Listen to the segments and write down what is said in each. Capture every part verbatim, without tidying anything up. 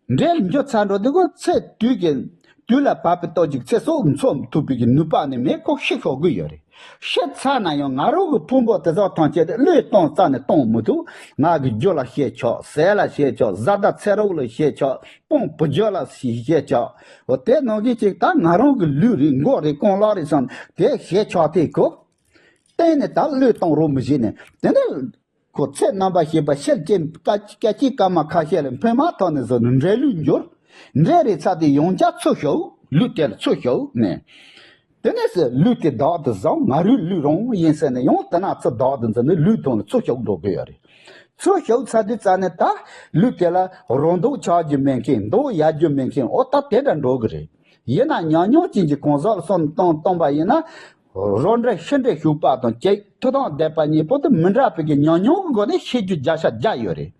འདྲེ་ལ་འགྱུར་ཚར་འགྲོ་དུས་ཁོ་ཚེ་དུས་ཀྱི་དུས་ལ་བབ་པའི་སྟོབས་ཀྱིས་ཚེ་སྲོག་འཚོ་ཐུབ་པའི་གི་ནུས་པ་ནི་མེད། ཁོ་ཤི་ཤོར་གི་ཡོད་རེད། ཤི་ཚར་ན་ཡང་ང་རང་གི་ཕུང་པོ་དེ་ཚོ་ཐམས་ཅད་དེ་བློས་གཏོང་རྩ་ནས་གཏོང་མི་ཐུབ། ང་གི་རྒྱུ་ལ་བཤད་ཆོག་ཟས་ལ་བཤད་ཆོག་བཟའ་ཟླ་ཚེ་རོགས་ལ་བཤད་ཆོག་དཔུང་བུ་རྒྱུད་ལ་བཤད་ཆོག་འོ་དེ་ནང་བཞིན་ཅིག་ད་ང་རང་གི་ལུས་རེད། མགོ་རེད། རྐང་ལག་རེད་བསམ་དེ་བཤད་ཆོག་དེ་ཁོ་གཏན་ནས་ད་བློས་གཏོང་རོགས་མི་བྱེད་ནས་དེ་ནས། ཁོ་ཚེ་རྣམ་པར་ཤེས་པ་ཤེལ་ཅན་སྐད་ཅིག་སྐར་མ་ཁ་ཤས་ལ་འཕེན་མ་ཐག་ནས་བཟོ་ནས་འདྲེ་ལུས་འགྱུར། འདྲེ་རེད་ཚར་དེ་ཡང་བསྐྱར་ཚུར་ཤོག་ལུས་དེ་ལ་ཚུར་ཤོག་ནས། དེ་ནས་ཟེར་ལུས་དེ་བདག་ཏུ་བཟུང་ང་རོའི་ལུས་རང་ཡིན་ཟེར་ནས་ཡང་དེ་ན་ཚུར་བདག་ཏུ་འཛིན་ནས་ལུས་དོན་ལ་ཚུར་ཤོག་འགྲོ་གི་ཡོད་རེད། ཚུར་ཤོག་ཚར་དུས་ཙ་ནས་ད་ལུས་དེ་ལ་རང་སྡུག་ཆགས་རྒྱུ་མེད་མཁན་སྡུག་ཡལ་རྒྱུ་མེད་མཁན་ཨོ་ད་དེ་འདྲ་འགྲོ་གི་རེད། ཡིན་ན་ཉམས་མྱོང་ཅན་གྱི་གང་ཟག་ལ་སོམས་གཏོང་གཏོང་པ་ཡིན་ན། རོ་འདྲེ་ཤི་འདྲེ་ཞུགས་པ་དང་བཅས་ཐུགས་དམ་བསྡད་པ་གཉིས་པོ་དེ་མི་འདྲ་བའི་གི་ཉམས་མྱོང་གི་སྒོ་ནས་ཤེས་རྒྱུ་བརྒྱ་ཆ་བརྒྱ་ཡོད་རེད།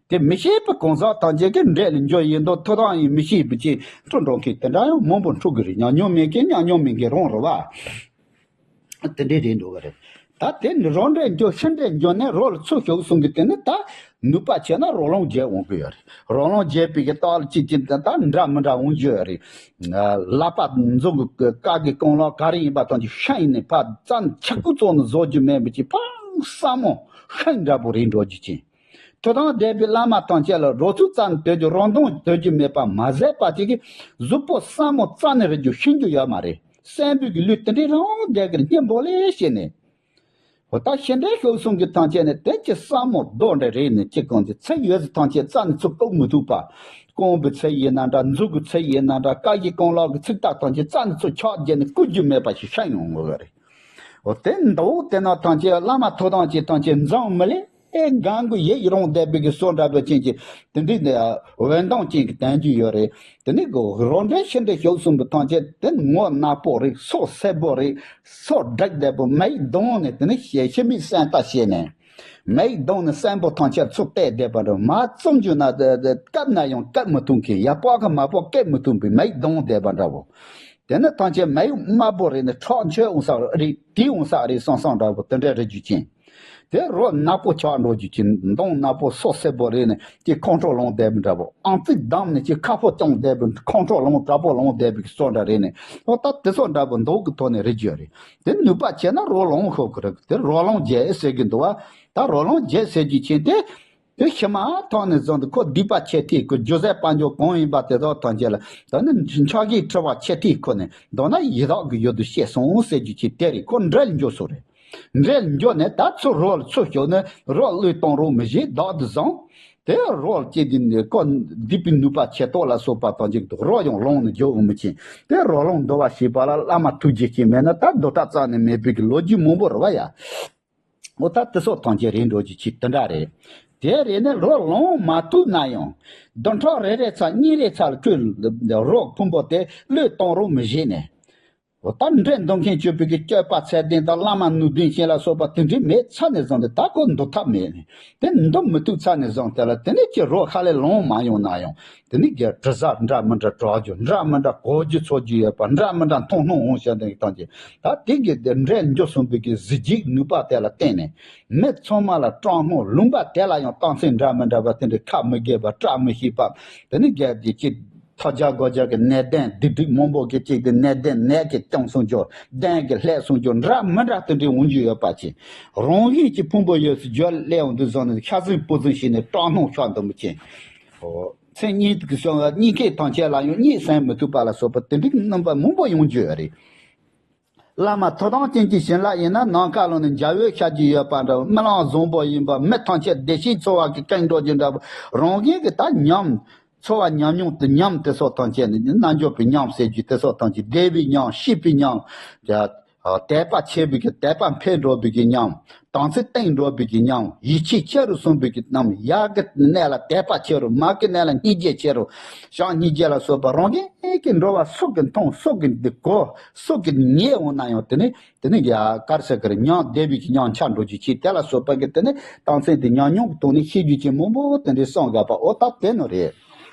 དེ་མི་ཤེས་པའི་གང་ཟག་ཐམས་ཅད་ཀྱིས་འདྲེ་ལ་འགྱུར་ཡིན་མདོག་ཐུགས་དམ་ཡིན་མི་ཤེས་པའི་ཅིག་འཁྲུ་འགྲོ་མཁན་དེ་འདྲ་ཡང་མང་པོ་འཁྲུ་གི་རེད། ཉམས་མྱོང་མེད་མཁན་ཉམས་མྱོང་མེད་མཁན་རང་རེད་བ། དེ་འདྲའི་རེད་འགྲོ་གི་རེད། ད་དེ་ནི་རོ་འདྲེ་འགྱུར་ཤི་འདྲེ་འགྱུར་ནས་རོ་ལ་ཚུར་ཤོག་གསུང་གི་དེ་ནི་ད་ནུས་པ་ཆེ་ན་རོ་ལངས་རྒྱས་འོང་གི་ཡོད་རེད། རོ་ལངས་རྒྱས་པའི་གི་རྟགས་ལ་ཅི་ཅི་ད་འདྲ་མི་འདྲ་འོང་རྒྱུ་ཡོད་རེད། ལག་པ་མཛུབ་གུ་རྐང་གི་རྐང་ལག་ག་རེ་ཡིན་པ་ཐམས་ཅད་ཤ་ཡིན་ནས་ཕར་རྩ་ནས་ཆག་ཁུ་ཙོག་ནས་བཟོ་རྒྱུ་མེད་པ་ཅིག་ཕར་སྲ་མོ་ཤིང་འདྲ་པོ་རེད་འགྲོ་རྒྱུ་ཅན། ཐུགས་དམ་བསྡད་པའི་བླ་མ་ཐམས་ཅད་ལ་རོ་ཚུགས་རྩ་ནས་སྡོད་རྒྱུ་རང་སྡོང་སྡོད་རྒྱུ་མེད་པ་མ་ཟད་པ་ཅིག་གིས་གཟུགས་པོ་སྲ་མོ་རྩ་ནས་རེག་རྒྱུ་ཤེས་རྒྱུ་ཡོད་མ་རེད། སྲན་བུ་གི་ལུས་དེ་འདྲའི་རང་བསྡད་ཀྱི་སྙིང་པོ་ལས་ཤེས་ནས། འོ་ད་ཤི་འདྲེ་ཤོག་གསུང་གི་ཐམས་ཅད་ནི་དེ་ཅི་སྲ་མོ་རྡོ་འདྲ་རེད་ནས་ཅི་གང་ཅི་ཚེ་ཡོད་ཚེ་ཐམས་ཅད་རྩ་ནས་ཚུར་བཀུག་མི་ཐུབ་པ། རྐང་པའི་ཚེ་ཡིན་ན་འདྲ་མཛུབ་གུ་ཚེ་ཡིན་ན་འདྲ་རྐང་གི་རྐང་ལག་གི་ཚིགས་ཐག་ཐམས་ཅད་རྩ་ནས་ཚུར་ཕྱག་རྒྱབ་ནས་བཀུག་རྒྱུ་མེད་པ་ཞིག་ཤ་ཡོང་ངོ་གི་རེད། འོ་དེ་འདུག་དེ་ན་ཐམས་ཅད་བླ་མ་ཐུགས་དམ་གྱི་ཐམས་ཅད་འཛིང་མི་ལེ། ཨེ་གང་གི་ཡིད་རང་བསྡད་པའི་གི་སོ་འདྲ་པོ་ཅན་གྱི་དེ་འདྲའི་འདི་འོད་མདངས་ཅན་གྱི་བསྟན་རྒྱུ་ཡོད་རེད། དེ་ནི་གི་རོ་འདྲེ་ཤི་འདྲེ་ཤོག་གསུང་གི་ཐམས་ཅད་དེ་ངོ་ནག་པོ་རེད། སོ་སེར་པོ་རེད། སོ་འབྲག་བསྡད་པོ་མིག་གདོང་ནས་དེ་ནི་ཞལ་ཕྱི་མིག་སེན་ཏ་བྱས་ནས། མིག་གདོང་ནས་སེན་པོ་ཐམས་ཅད་ཚུར་བལྟས་བསྡད་པ་འདྲ་མ་བཙུམ་རྒྱུ་ན་བཀབ་ན་ཡང་བཀབ་མི་ཐུབ་མཁན་ཡ་པགས་ཀ་མ་པོ་བཀབ་མི་ཐུབ་པའི་མིག་གདོང་བསྡད་པ་འདྲ་བོ། དེ་ནི་ཐམས་ཅད་མིག་དམར་པོ་རེད་ནས་ཁྲག་མཆོད་འོང་ས་རེད་དེ་འོང་ས་རེད་བསམ་བསམ་འདྲ་བོ་དེ་འདྲ་རེད་རྒྱུ་ཅན། དེ་རོ་ནག་པོ་ཆགས་འགྲོ་རྒྱུ་ཅན་གདོང་ནག་པོ་སོ་སེར་པོ་རེད་ནས་དེ་ཁོང་ཁྲོ་ལངས་བསྡད་པ་འདྲ་བོ། ཨང་རྩིས་བསྡམས་ནས་ཅི་ཁ་ཕོ་བཙོང་བསྡད་པའི་ཁོང་ཁྲོ་ལངས་དྲག་པོ་ལངས་བསྡད་པའི་སོ་འདྲ་རེད་ནས་ཨོ་ད་དེ་སོ་འདྲ་བོ་མདོག་གི་ཐོག་ནས་རེད་རྒྱུ་རེད། དེ་ནུས་པ་ཆེ་ན་རོ་ལངས་ཤོག་གི་རེད། དེ་རོ་ལངས་རྒྱས་ཟེར་གི་འདུག་བ། ད་རོ་ལངས་རྒྱས་ཟེར་རྒྱུ་ཅན་དེ། དེ་ཕྱི་མ་ཐོག་ནས་བཟུང་སྟེ་ཁོ་སྡིག་པ་ཆེ་ཐིག་ཁོ་རྒྱུ་ཟས་དཔལ་འབྱོར་གང་ཡིན་པ་དེ་དག་ཐམས་ཅད་ལ་ད་ནི་ཕྱག་གིས་འཁྲི་བ་ཆེ་ཐིག་ཁོ་ནས་མདོར་ན་ཡི་དྭགས་ཀྱི་ཡུལ་དུ་སྐྱེས་སོང་ཟེར་རྒྱུ་ཅིག་དེ་རེད། ཁོ་འདྲེ་ལ་འགྱུར་སོང་རེད། འདྲེ་ལ་འགྱུར་ནས་ད་ཚུར་རོ་ལ་ཚུར་ཤོག་ནས་རོ་བློས་གཏོང་རོགས་མི་བྱེད་བདག་ཏུ་བཟུང་། དེ་རོ་ལ་སྐྱེས་དེ་ནས་ཁོ་སྡིག་པའི་ནུས་པ་ཆེ་ཏོག་ལ་སོགས་པ་དང་གཅིག་ཏུ་རོ་ཡང་ལངས་ནས་འགྱོ་འོང་མི་ཆེན། དེ་རོ་ལངས་འདུལ་བ་ཞེས་པ་ལ་བླ་མ་ཐུགས་རྗེ་ཅན་མེད་ན་ད་འདུལ་ཐབས་རྩ་ནས་མེད་པའི་གི་ལོ་རྒྱུས་མང་པོ་རེད་བ་ཡ། འོ་ད་དེ་སོགས་ཐམས་ཅད་རེད་འགྲོ་རྒྱུ་ཅིག་དེ་འདྲ་རེད། དེ་རེད་ནས་རོ་ལངས་མ་ཐུབ་ན་ཡང་བདུན་ཕྲག་རེ་རེ་ཚར་གཉིས་རེ་ཚར་ལ་ཁོས་རོ་ཕུང་པོ་དེ་བློས་གཏོང་རོགས་མི་བྱེད་ནས། འོ་ད་འདྲེ་འདུལ་མཁན་སྤྱོད་པའི་གི་སྤྱོད་པ་ཚད་ལྡན་དང་བླ་མ་ནུས་ལྡན་ཅན་ལ་སོགས་པ་དེ་འདྲའི་མེད་ཚར་ནས་བཟུང་སྟེ་ད་ཁོ་འདུལ་ཐབས་མེད་ནས་དེ་འདུལ་མི་ཐུབ་ཚར་ནས་བཟུང་དེ་ལ་དེ་ནས་ཀྱི་རོ་ཁ་ལས་ལངས་མ་ཡོང་ན་ཡང་དེ་ནས་ཀྱི་དྲི་ཟ་འདྲ་མི་འདྲ་གྲག་རྒྱུ་འདྲ་མི་འདྲ་གོ་རྒྱུ་ཚོར་རྒྱུ་ཡོད་པ་འདྲ་མི་འདྲ་མཐོང་སྣང་འོང་བྱ་དེ་གི་ཐམས་ཅད་ད་དེ་གི་དེ་འདྲེ་འགྱུར་གསུངས་པའི་གི་གཟི་བརྗིད་ནུས་པ་དེ་ལ་བརྟེན་ནས། མི་ཚང་མ་ལ་སྐྲག་སྣང་ལུང་པ་དེ་ལ་ཡང་རྟགས་མཚན་འདྲ་མི་འདྲ་བ་དེ་འདྲའི་ཁ་མི་དགེ་བ་སྐྲག་མི་ཤེས་པ་དེ་ནི་རྒྱལ་གྱི་ཅིག་ཐབས་ཇག་སྒོ་ཇག་གི་ནད་ལྡན་སྡིག་སྒྲིབ་མང་པོ་གི་ཅིག་དེ་ནད་ལྡན་ནད་ཀྱིས་བཅོམ་སོང་རྒྱུ་གདོན་གྱིས་བསླད་སོང་རྒྱུ་འདྲ་མི་འདྲ་དེ་འདྲའི་འོང་རྒྱུ་ཡོད་པ་ཅིག་རང་བཞིན་གྱི་ཕུང་པོ་ཡོད་སའི་རྒྱུ་སླེབས་འོང་དུས་བཟུང་ནས་ཤ་ཟིང་སྤུ་ཟིང་བྱས་ནས་སྐྲག་སྣང་ཤོར་འདུག་མི་ཅན། མཚན་ཉིད་ཀྱི་བྱུང་བའི་གཉིད་ཁུག་ཐམས་ཅད་ལ་ཡང་གཉིད་སད་མི་ཐུབ་པ་ལ་སོགས་པ་དེ་འདྲའི་རྣམ་པ་མང་པོ་ཡོང་རྒྱུ་ཡོད་རེད། བླ་མ་ཐུགས་དམ་ཅན་གྱི་བྱིན་རླབས་ཡིན་ན་ནམ་མཁའ་ལ་ནི་འཇའ་འོད་ཤར་གྱི་ཡོད་པ་འདྲ་བོ། རྨི་ལམ་བཟང་པོ་ཡིན་པ་མི་ཐམས་ཅད་བདེ་གཤེགས་འཚོ་བ་གི་སྐད་འགྲོ་རྒྱུ་འདྲ་བོ། རང་གཞན་གྱི་ད་ཉམས། འཚོ་བ་ཉམས་མྱོང་དེ་ཉམས་དེ་སོགས་ཐམས་ཅད་ནི་རྣལ་འབྱོར་པའི་ཉམས་ཟེར་རྒྱུ་དེ་སོགས་ཐམས་ཅད་བདེ་བའི་ཉམས་སྐྱིད་པའི་ཉམས། དད་པ་ཆེ་བའི་གི་དད་པ་འཕེལ་འགྲོ་བའི་གི་ཉམས། དམ་ཚིག་བརྟན་འགྲོ་བའི་གི་ཉམས། ཡིད་ཆེས་ཆེ་རུ་སོང་བའི་གི་ཉམས། ཡར་གི་གནས་ལ་དད་པ་ཆེ་རུ། མར་གི་གནས་ལ་སྙིང་རྗེ་ཆེ་རུ། བྱམས་སྙིང་རྗེ་ལ་སོགས་པ་རང་གཞན་གྱི་འགྲོ་བ་སུ་གིས་མཐོང་སུ་གིས་འདི་གོ་སུ་གིས་ཉན་འོང་ན་ཡང་དེ་ནི་དེ་ནི་ཡ་གར་ས་གར་ཉམས་བདེ་བའི་གི་ཉམས་ཆགས་འགྲོ་རྒྱུ་ཅིག་དེ་ལ་སོགས་པ་གི་དེ་ནི་རྟགས་མཚན་དེ་ཉམས་མྱོང་གི་ཐོག་ནས་ཤེས་རྒྱུ་ཅན་མང་པོ་དེ་འདྲའི་གསུངས་དགོས་པ་འོ་ད་དེ་ནི་རེད།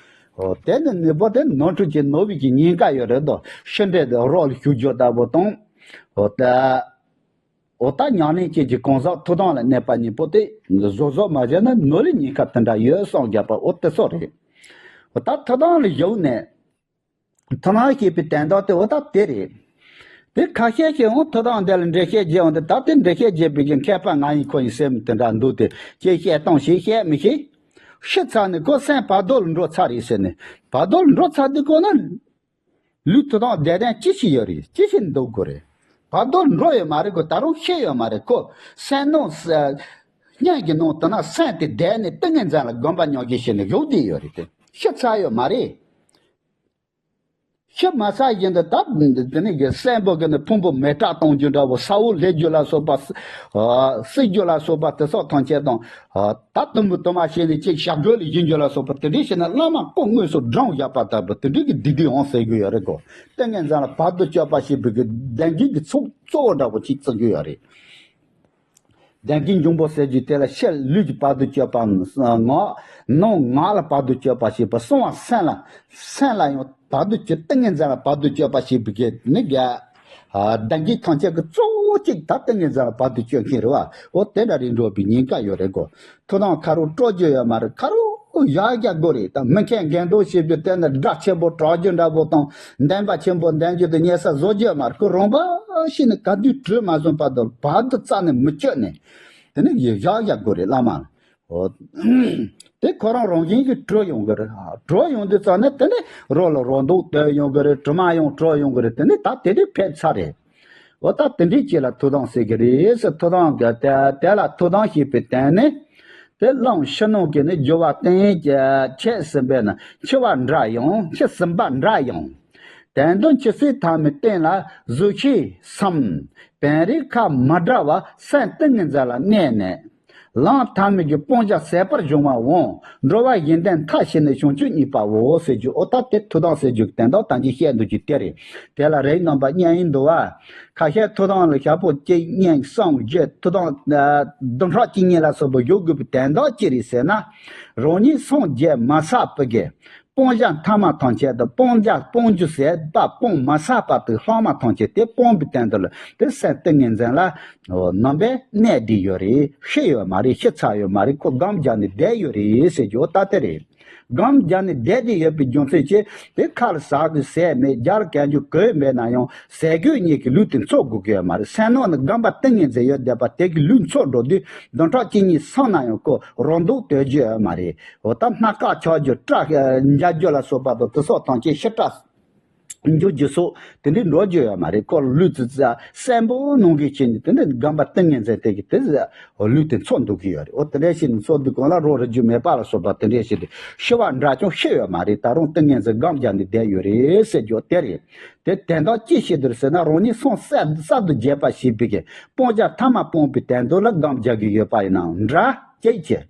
འོ་དེ་ནི་ནུས་པ་དེ་ནོར་འཁྲུལ་གྱི་ནོར་བུ་གི་ཉེན་ཁ་ཡོད་རེད་དོ། ཤི་འདྲེ་དེ་རོ་ལ་ཞུགས་རྒྱུ་ལྟ་བུ་དང་། འོ་ད། འོ་ད་ཉམས་ལེན་བྱེད་ཀྱི་གང་ཟག་ཐུགས་དམ་ལ་གནས་པ་གཉིས་པོ་དེ་བཟོ་བཟོ་མ་བྱས་ན་ནོར་ལུག་ཉེན་ཁ་དེ་འདྲ་ཡོད་གསུངས་བརྒྱབ་པ་འོ་དེ་སོགས་རེད། འོ་ད་ཐུབ་ཐང་ལ་བཞུགས་ནས། ཐུབ་ཐང་ཞེས་པའི་དོན་དག་དེ་འོ་ད་དེ་རེད། དེ་ཁ་ཤས་ཤིག་འོང་ཐུབ་ཐང་འདི་ལ་འགྲེལ་བཤད་བརྒྱབ་འོང་དེ་ད་དེ་འགྲེལ་བཤད་བརྒྱབ་པའི་གི་མཁས་པ་ང་ཡིན་ཁོ་ཡིན་སེམས་དེ་འདྲ་འདུག་དེ་ཅེས་བཤད་སྟངས་ཤིག་བཤད་མི་ཤེས། ཤི་ཚར་ནས་ཁོ་སེམས་བར་དོ་ལ་འགྲོ་ཚར་རེད་ཟེར་ནས་བར་དོ་ལ་འགྲོ་ཚར་དུས་ཁོ་ན། ལུས་ཐུབ་ཐང་བདེ་ལྡན་ཅི་ཞིག་ཡོད་རེད། ཅི་ཞིག་འདུག་དགོས་རེད། བར་དོ་འགྲོ་ཡོད་མ་རེད་ཁོ་ད་རུང་ཤི་ཡོད་མ་རེད་ཁོ། སེམས་ནང་ས་སྙན་གྱི་ནང་དུ་ན་སེམས་དེ་བདེ་ནས་ཏིང་ངེ་འཛིན་ལ་སྒོམ་པ་ཉོག་གི་ཤི་ནས་བཞུགས་བསྡད་ཡོད་རེད་དེ། ཤི་ཚར་ཡོད་མ་རེད། ཤི་མ་ཚར་བཞིན་དུ་ད་དེ་ནས་གི་སེམས་པོ་གི་ནི་ཕུང་པོ་མེ་སྲེག་གཏོང་རྒྱུ་འདྲ་བོ་ས་འོག་སླེབས་རྒྱུ་ལ་སོགས་པ། བསྲེག་རྒྱུ་ལ་སོགས་པ་དེ་སོགས་ཐམས་ཅད་དང་། ད་དུམ་བུ་དུ་མ་བྱས་ནས་ཅིག་ཞབས་རྒོལ་ལ་སྦྱིན་རྒྱུ་ལ་སོགས་པ་དེ་འདྲའི་བྱས་ན་བླ་མ་ཁོ་དངོས་སུ་བགྲང་བཞག་པ་ལྟ་བུ་དེ་འདྲའི་གི་སྡིག་སྡིག་འོང་ཟེར་དགོས་ཡོད་རེད་གོ། ཏིང་ངེ་འཛིན་ལ་བར་དུ་གཅོད་པ་ཞེས་པའི་གི་བདེན་རྒྱུ་གི་ཚོགས་གཙོ་བོ་འདྲ་པོ་ཅིག་བརྩི་རྒྱུ་ཡོད་རེད། བདེན་རྒྱུ་འབྱུང་པོ་ཟེར་རྒྱུ་དེ་ལ་ཕྱི་ལུས་ཀྱི་བར་དུ་གཅོད་པའམ་ངག་ནང་ངག་ལ་བར་དུ་གཅོད་པ་ཞེས་པ་གསང་བ་སེམས་ལ་སེམས་ལ་ཡང་བར་དུ་གཅོད་ཏིང་ངེ་འཛིན་ལ་བར་དུ་གཅོད་པ་ཞེས་པའི་གི་ནི་ག་ཨ། བདེན་རྒྱུ་ཐམས་ཅད་ཀྱི་གཙོ་བོ་གཅིག་ད་ཏིང་ངེ་འཛིན་ལ་བར་དུ་གཅོད་མཁན་རེད་བ། འོ་དེ་འདྲ་རེད་འགྲོ་བའི་ཉེན་ཁ་ཡོད་རེད་གོ། ཐུབ་ཐང་ཁ་རོག་སྤྲོད་རྒྱུ་ཡོད་མ་རེད། ཁ་རོག་ཡར་རྒྱག་དགོས་རེད། ད་མི་མཁས་འགལ་འདུ་བྱེད་རྒྱུ་དེ་ནི་དགྲ་ཆེན་པོ་དྲག་རྒྱུ་འདྲ་པོ་དང་བདེན་པ་ཆེན་པོ་འདོན་རྒྱུ་དེ་ཉེ་ས་བཟོ་རྒྱུ་ཡོད་མ་རེད། ཁོ་རང་འབའ་ཞིག་ནི་ག་དུས་གྲོལ་མ་སོང་བར་དུ་བར་དུ་རྩ་ནས་མི་གཅོད་ནས་དེ་ནི་ཡར་རྒྱག་དགོས་རེད་བླ་མ། འོ། དེ་ཁོ་རང་རང་བཞིན་གྱིས་གྲོལ་ཡོང་གི་རེད། གྲོལ་ཡོང་དུས་ཙང་ནས་དེ་ནས་རོ་ལ་རོ་མདོག་སྟོན་ཡོང་གི་རེད། གྲིབ་མ་ཡང་གྲོལ་ཡོང་གི་རེད། དེ་ནས་ད་དེ་དུས་ཕེབས་ཚར་རེད། འོ་ད་དེ་འདྲའི་ཅིག་ལ་ཐུབ་ཐང་ཟེར་གི་རེད་ཟེར། ཐུབ་ཐང་གི་དེ་དེ་ལ་ཐུབ་ཐང་ཞེས་པའི་དོན་ནི། དེ་བླངས་ཕྱི་ནང་གི་ནི་སྦྱོར་བ་བསྟན་གྱི་ཁྱད་ཟིན་པས་ན་འཆི་བ་འདྲ་ཡང་འཆི་ཟིན་པ་འདྲ་ཡང་། དོན་དུ་འཆི་སྲིད་ཐ་མའི་རྟེན་ལ་གཟུགས་ཤེས་སམ། བེམ་རིག་ཁ་མ་འདྲ་བ་སེམས་ཏིང་ངེ་འཛིན་ལ་གནས་ནས། ལམ་ཐ་མའི་གི་སྤང་བྱ་ཟད་པར་འབྱུང་བའོ། འགྲོ་བ་གཞན་དོན་མཐའ་ཕྱིན་ནས་བྱང་ཆུབ་བརྙེས་པའོ་ཟེར་རྒྱུ། ཨོ་ད་དེ་ཐུབ་ཐང་ཟེར་རྒྱུ་གི་དོན་དག་ད་གིན་བཤད་འདུག་རྒྱུ་དེ་རེད། དེ་ལ་རིགས་རྣམ་པ་གཉིས་ཡིན་འདུག་བ། ཁ་ཤས་ཐུབ་ཐང་ལ་ཞག་པོ་གཅིག་གཉིས་གསུམ་བཞི་ཐུབ་ཐང་བདུན་ཕྲག་གཅིག་གཉིས་ལ་སོགས་པ་བཞུགས་དགོས་པའི་དོན་དག་ཅི་རེད་ཟེར་ན། རང་ཉིད་སངས་རྒྱས་མ་ཚར་བུ་གི་སྤང་བྱ་ཐ་མ་ཐམས་ཅད་དང་སྤང་བྱ་སྤང་རྒྱུ་ཟད་པ་སྤང་མ་ཚར་བར་དུ་ལྷག་མ་ཐམས་ཅད་དེ་སྤོང་བའི་སྟེང་དུ་ལ་དེ་སེམས་ཏིང་ངེ་འཛིན་ལ་ནང་པའི་གནས་བསྒྲིགས་ཡོད་རེད། ཤི་ཡོད་མ་རེད། ཤི་ཚར་ཡོད་མ་རེད། ཁོ་སྒོམ་རྒྱག་ནས་བསྡད་ཡོད་རེད་ཟེར་རྒྱུ་ད་དེ་རེད། སྒོམ་རྒྱག་ནས་བསྡད་དེ་ཡོད་པའི་རྒྱུ་མཚན་ཅི། དེ་ཁ་ལ་ཟ་དགོས་ཟས་མེད། རྒྱབ་ལ་གན་རྒྱུ་གོས་མེད་ན་ཡང་ཟས་གོས་གཉིས་ཀྱིས་ལུས་དེ་འཚོ་དགོས་ཀྱི་ཡོད་མ་རེད། སེམས་ནང་ནས་སྒོམ་པ་ཏིང་ངེ་འཛིན་ཡོད་བསྡད་པ་དེ་གིས་ལུས་འཚོ་འགྲོ་དུས་བདུན་ཕྲག་གཅིག་གཉིས་སོང་ན་ཡང་ཁོ་རང་སྡུག་དོད་རྒྱུ་ཡོད་མ་རེད། འོ་ད་སྣ་ཁ་ཆག་རྒྱུ་སྐྲ་འཇག་རྒྱུ་ལ་སོགས་པ་དང་དེ་སོགས་ཐམས་ཅད་ཤི་སྐྲག་འགྱུར་རྒྱུ་སོགས་དེ་འདྲའི་འགྲོ་རྒྱུ་ཡོད་མ་རེད། ཁོ་ལུས་ཙི་ཙི་སེམས་པོ་ནང་གི་ཆེ་ནི་དེ་འདྲའི་སྒོམ་པ་ཏིང་ངེ་འཛིན་དེ་གི་དེ་ལུས་དེ་འཚོ་འདུག་གི་ཡོད་རེད། འོ་དེ་འདྲའི་ཞིག་ནི་འཚོ་འདུག་གོང་ལ་རོ་རེག་རྒྱུ་མེད་པ་ལ་སོགས་པ་དེ་འདྲའི་ཞིག་དེ་ཤི་བ་འདྲ་ཀྱང་ཤི་ཡོད་མ་རེད། ད་རུང་ཏིང་ངེ་འཛིན་སྒོམ་རྒྱག་ནས་བསྡད་ཡོད་རེད་ཟེར་རྒྱུ་དེ་རེད། དེ་དོན་དག་ཅི་ཞིག་འདུག་ཟེར་ན་རང་ཉིད་སངས་གསར་གསར་དུ་རྒྱས་པ་ཞེས་པའི་གི་སྤང་བྱ་ཐ་མ་སྤངས་པའི་དོན་དུ་ལ་སྒོམ་རྒྱག་གི་ཡོད་པ་ཡིན་ནའང་འདྲ་ཅེས་བྱས།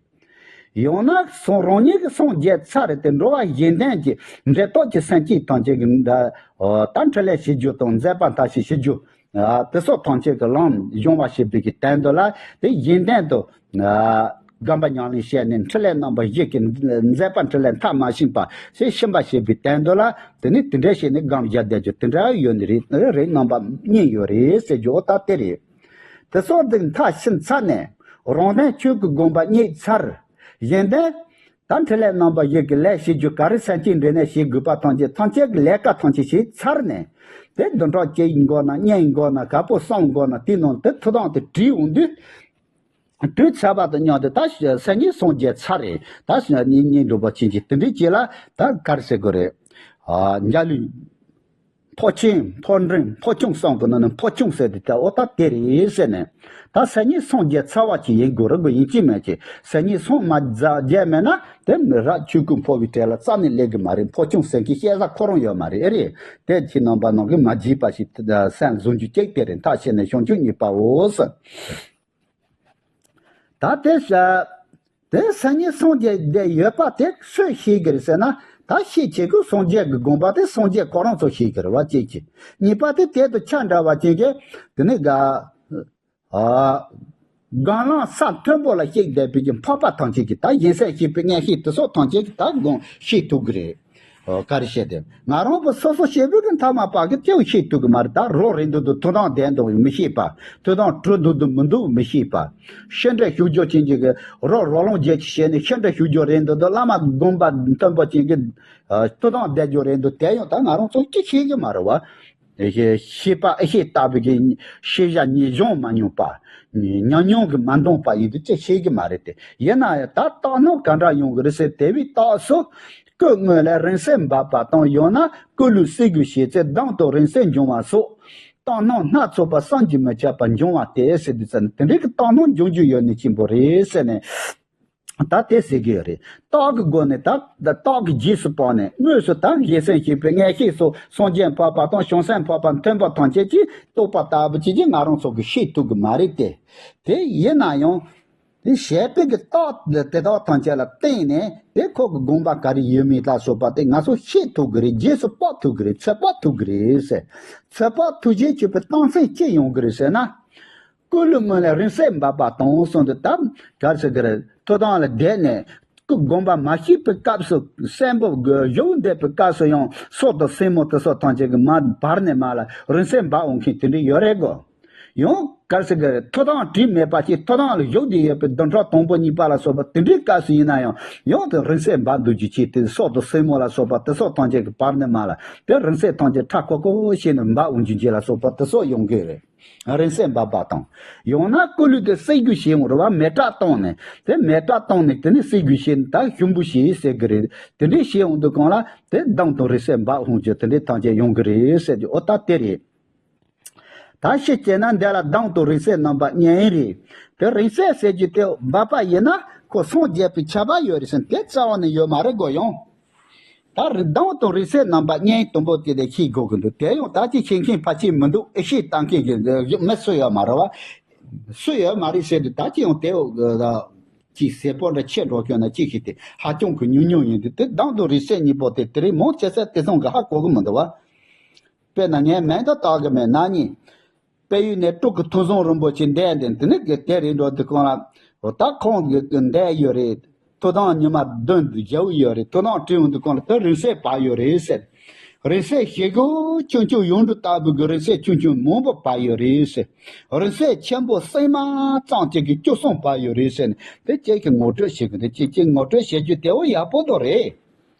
ཡང་ན་སངས་རང་ཉིད་ཀྱི་སངས་རྒྱས་ཚར་རེ་དེ་འགྲོ་བ་གཞན་དོན་གྱི་འབྲས་རྟོགས་ཀྱི་སེམས་བསྐྱེད་དང་བཅས་ཀྱི་འདྲ། ད་འཕྲིན་ལས་བྱེད་རྒྱུ་དང་མཛད་པ་མཐར་ཕྱིན་བྱེད་རྒྱུ། དེ་སོགས་ཐམས་ཅད་ཀྱི་ལམ་སྦྱོང་བ་བྱེད་པའི་གི་དོན་དུ་ལ་དེ་གཞན་དོན་དུ། སྒོམ་པ་ཉམས་ལེན་བྱས་ནས་འཕྲིན་ལས་རྣམ་པ་བཞི་གི་མཛད་པ་འཕྲིན་ལས་མཐར་མ་ཕྱིན་པ་ཞེས་ཤེས་པ་བྱེད་པའི་དོན་དུ་ལ་དེ་ནི་དེ་འདྲ་བྱས་ནས་སྒོམ་རྒྱག་བསྡད་རྒྱུ་དེ་འདྲ་ཡོད་ནི་རེད། རིགས་རྣམ་པ་གཉིས་ཡོད་རེད་ཟེར་རྒྱུ་འོ་ད་དེ་རེད། དེ་སོགས་དེ་མཐར་ཕྱིན་ཚར་ནས་རང་དོན་ཆོས་ཀྱི་དགོངས་པ་བརྙེས་ཚར། གཞན་དོན་ད་འཕྲིན་ལས་རྣམ་པ་བཞི་གི་ལས་བྱེད་རྒྱུ་ག་རེ་སེམས་བསྐྱེད་འབྲས་གནས་བྱེད་དགོས་པ་ཐམས་ཅད་ཐམས་ཅད་ཀྱི་ལས་ཀ་ཐམས་ཅད་བྱས་ཚར་ནས་དེ་བདུན་ཕྲག་གཅིག་འགོར་ན་གཉིས་འགོར་ན་ག་པོ་གསུམ་འགོར་ན་དེའི་ནང་དུ་ཐུབ་ཐང་དེ་བྲིས་འོང་དུས། དུས་ཚོད་པ་དང་མཉམ་དུ་ད་སང་ཉིན་སངས་རྒྱས་ཚར་རེད། ད་སང་ཉིན་སྙིང་སྒྲོན་པ་ཆེན་གྱི་དེ་འདྲའི་རྗེས་ལ་ད་ག་རེ་ཟེར་དགོས་རེད། འཇའ་ལུས། འཕོ་ཆེན་འཕོ་འབྲིང་འཕོ་ཆུང་གསུམ་གྱི་ནང་ནས་འཕོ་ཆུང་ཟེར་དེ་ད་འོ་ད་དེ་རེད་ཟེར་ནས། ད་སང་ཉིན་སངས་རྒྱས་ཚར་བ་ཅིག་ཡིན་དགོས་རེད་དགོས་ཡིན་གཅིག་མེད་ཅིག་སང་ཉིན་སངས་མ་རྒྱས་མེད་ན་དེ་རབ་ཆོས་སྐུ་འཕོ་བའི་གྲལ་ལ་རྩ་ནས་སླེབས་གི་མ་རེད། འཕོ་ཆུང་ཟེར་གྱི་བཤད་ས་ཁོ་རང་ཡོད་མ་རེད། ཨེ་རེད། དེ་ཁྱེད་རྣམ་པ་རྣམས་ཀྱིས་མ་བརྗེད་པ་ཞིག་སེམས་བཟུང་རྒྱུ་གཅིག་དེ་རེད། མཐར་ཕྱིན་ནས་བྱང་ཆུབ་བརྙེས་པའོ་ཟེར། ད་དེ་ས། དེ་སང་ཉིན་སངས་རྒྱས་བསྡད་ཡོད་པ་དེ་སུས་ཤེས་ཀྱི་རེད་ཟེར་ན། ད་ཤེས་བྱེད་ཀྱི་སངས་རྒྱས་ཀྱི་དགོངས་པ་དེ་སངས་རྒྱས་ཁོ་རང་ཚོ་ཤེས་ཀྱི་རེད་བ་གཅིག་གིས། གཉིས་པ་དེ་དེ་དང་ཆ་འདྲ་བ་ཅན་གྱི་དེ་ནི་ག་ཨ། སྒང་ལམ་ས་མཐོན་པོ་ལ་གཤེགས་བསྡད་པའི་གི་འཕགས་པ་ཐམས་ཅད་ཀྱིས་ད་གཞན་སེམས་ཤེས་པའི་མངོན་ཤེས་དེ་སོགས་ཐམས་ཅད་ཀྱིས་ད་དགོངས་ཤེས་ཐུབ་ཀྱི་རེད། ག་རེ་བཤད་དེ། ང་རང་གི་སོ་སོ་སྐྱེ་བོ་གི་མཐའ་མ་པ་གི་ཅིའུ་ཤེས་ཐུབ་གི་མ་རེད། ད་རོགས་རེད་འདུག་འདུག་ཐུགས་དམ་བསྡད་འདུག་མི་ཤེས་པ། ཐུགས་དམ་གྲོལ་འདུག་འདུག་མི་འདུག་མི་ཤེས་པ། ཤི་འདྲ་ཞུགས་རྒྱུ་ཅན་གྱི་གི་རོགས་རོགས་ལོངས་རྒྱས་ཀྱི་བྱས་ནས་ཤི་འདྲ་ཞུགས་རྒྱུ་རེད་འདུག་འདུག་བླ་མ་དགོན་པ་མཐོན་པོ་ཅན་གྱི་ཐུགས་དམ་བསྡད་རྒྱུ་རེད་འདུག་དེ་ཡང་ད་ང་རང་ཚོ་ཅི་ཤེས་གི་མ་རེད་བ། ཤེས་པ་ཨེ་ཤེས་ལྟ་བུ་གི་ཤེས་བྱ་ཉིད་སྦྱོང་མ་མྱོང་པ། ཉམས་མྱོང་གི་མ་འདོང་པ་ཡིན་དུས་ཅི་ཤེས་གི་མ་རེད་དེ། ཡིན་ན་ཡང་ད་རྟགས་སྣང་ག་འདྲ་ཡོང་གི་རེད་ཟེར་དེ་བའི་རྟགས་སུ། སྐུ་དངོས་ལ་རིང་བསྲེལ་འབབ་པ་དང་ཡང་ན་སྐུ་ལུས་གསོས་དགོས་བྱས་ཚེ་གདངས་དང་རིང་བསྲེལ་འབྱུང་བ་སོགས། རྟགས་སྣང་སྣ་ཚོགས་པ་བསམ་གྱིས་མི་ཁྱབ་པ་འབྱུང་བ་སྟེ་ཟེར་དུས་ཙམ་དེ་འདྲའི་གི་རྟགས་སྣང་འབྱུང་རྒྱུ་ཡོད་ནི་ཆེན་པོ་རེད་ཟེར་ནས། ད་དེ་ཟེར་གི་ཡོད་རེད། རྟགས་ཀྱི་སྒོ་ནས་ད་རྟགས་ཀྱི་རྗེས་སུ་དཔག་ནས་དངོས་སུ་ད་ལེགས་སེམས་སྐྱེས་པའི་མངོན་ཤེས་སོགས་སངས་རྒྱས་འཕགས་པ་དང་བྱང་སེམས་འཕགས་པ་མཐུན་པ་ཐམས་ཅད་ཀྱིས་རྟོགས་པ་ལྟ་བུ་ཅིག་ཅིག་ང་རང་ཚོ་གིས་ཤེས་ཐུབ་གི་མ་རེད་དེ། དེ་ཡིན་ན་ཡང་། དེ་བྱས་པའི་གི་རྟགས་དེ་དག་ཐམས་ཅད་ལ་བརྟེན་ནས་དེ་ཁོ་གི་དགོངས་པ་ག་རེ་ཡོད་མེད་ལ་སོགས་པ་དེ་ང་ཚོ་ཤེས་ཐུབ་གི་རེད། རྗེས་སུ་དཔག་ཐུབ་གི་རེད། ཚོད་དཔག་ཐུབ་གི་རེད་ཟེར། ཚོད་དཔག་ཐུབ་བྱེད་ཆོད་པའི་རྟགས་མཚན་ཅི་ཡོང་གི་རེད་ཟེར་ན། སྐུ་ལུས་དངོས་ལ་རིང་བསྲེལ་འབབ་པ་དང་གསུངས་ཏེ་ད་ག་རེ་ཟེར་གི་རེད། ཐུགས་དམ་ལ་བསྡད་ནས་སྐུ་དགོངས་པ་མ་ཤེས་པའི་སྐབས་སུ་གསོན་པོ་བཞུགས་བསྡད་པའི་སྐབས་སུ་ཡང་སྲོག་དང་སེན་མོ་དེ་ཚོ་ཐམས་ཅད་ཀྱི་མ་བར་ནས་མར་ལ་རིང་བསྲེལ་འབབ་འོང་མཁན་དེ་འདྲ་ཡོད་རེད་གོ། ཡང་ག་རེ་ཟེར་གི་རེད། ཐུགས་དམ་བྲིས་མེད་པ་ཅིག་ཐུགས་དམ་ལ་བཞུགས་བསྡད་ཡོད་པའི་བདུན་ཕྲག་དང་པོ་གཉིས་པ་ལ་སོགས་པ་དེ་འདྲའི་སྐབས་སུ་ཡིན་ན་ཡང་ཡང་དེ་རིང་བསྲེལ་འབབ་འདུག་རྒྱུ་ཅིག་དེ་སྲོག་དང་སེན་མོ་ལ་སོགས་པ་དེ་སོགས་ཐམས་ཅད་ཀྱི་བར་ནས་མར་ལ་དེ་རིང་བསྲེལ་ཐམས་ཅད་ཁྲ་ཁོ་ཁོ་བྱས་ནས་འབབ་འོང་རྒྱུ་ཅིག་ལ་སོགས་པ་དེ་སོགས་ཡོང་གི་རེད། རིང་བསྲེལ་འབབ་པ་དང་། ཡང་ན་སྐུ་ལུས་དེ་གསོས་དགོས་བྱས་འོང་རེད་བ། མེ་སྲེག་བཏང་ནས་དེ་མེ་སྲེག་བཏང་ནས་དེ་ནས་གསོས་དགོས་བྱས་ད་ཞུམ་པོ་བྱས་ཟེར་གི་རེད། དེ་འདྲས་བྱས་འོང་དུས་གང་ལ་དེ་མདངས་དང་རིང་བསྲེལ་འབབ་འོང་རྒྱུ་དེ་འདྲས་ཐམས་ཅད་ཡོང་གི་རེད་ཟེར་རྒྱུ་ཨོ་ད་དེ་རེད། ད་ཤི་བྱས་ན་འདི་ལ་མདངས་དང་རིང་བསྲེལ་རྣམ་པ་གཉིས་རེད། དེ་རིང་བསྲེལ་ཟེར་རྒྱུ་དེ་འབབ་པ་ཡིན་ན་ཁོ་སངས་རྒྱས་པའི་ཁྱབ་པ་ཡོད་རེད་ཟེར་དེ་རྩ་བ་ནས་ཡོད་མ་རེད་གོ་ཡང་། ད་རི་མདངས་དང་རིང་བསྲེལ་རྣམ་པ་གཉིས་དུམ་བུ་དེ་ལས་ཤེས་དགོས་ཀྱི་འདུག་དེ་ཡང་ད་ཅི་ཤེས་མཁན་ཕལ་ཆེར་མི་འདུག་ཨེ་ཤེས་ལྟ་མཁན་གྱི་མི་སུ་ཡོད་མ་རེད་བ། སུ་ཡོད་མ་རེད་ཟེར་དུས་ད་ཅི་ཡང་དེ་ཅི་ཟེར་པོ་འདྲ་ཆེ་འགྲོ་སྐྱོན་ན་ཅི་ཞིག་དེ་ཧ་ཅང་གི་ཉུང་ཉུང་ཡིན་དུས་དེ་མདངས་དང་རིང་བསྲེལ་གཉིས་པོ་དེ་དེ་རིང་མང་ཆེ་ས་དེ་ཚང་གི་ཧ་གོ་གི་མི་འདུག་བ། དཔེར་ན་ངས་མིང་དུ་བཏགས་ཀྱི་མེད་ན་ནི། དཔལ་ཡུལ་ནས་སྤྲུལ་སྐུ་ཐུགས་བཟང་རིན་པོ་ཆེ་འདས་ཏེ་འདི་ནི་དེ་རེད་འགྲོ་དུས་གང་ལ། ད་ཁོང་གི་འདས་ཡོད་རེད། ཐུགས་དམ་ཉི་མ་བདུན་བརྒྱབ་ཡོད་རེད། ཐུགས་དམ་བྲིས་འོང་དུས་གང་ལ་དེ་རིང་བསྲེལ་བབས་ཡོད་རེད་ཟེར། རིང་བསྲེལ་ཞེ་གོ་ཆུང་ཆུང་ཡོངས་གྲུབ་ལྟ་བུ་གི་རིང་བསྲེལ་ཆུང་ཆུང་མང་པོ་བབས་ཡོད་རེད་ཟེར། རིང་བསྲེལ་ཆེན་པོ་སྲན་མ་ཙམ་ཅིག་གི་བཅུ་གསུམ་བབས་ཡོད་རེད་ཟེར་ནས་དེ་ཁྱེད་ཀྱིས་ངོ་སྤྲོད་བྱེད་དགོས་འདུག་ཁྱེད་ཀྱིས་ངོ་སྤྲོད་བྱེད་རྒྱུ་དེ་བོ་ཡག་པོ་དོ་རེད།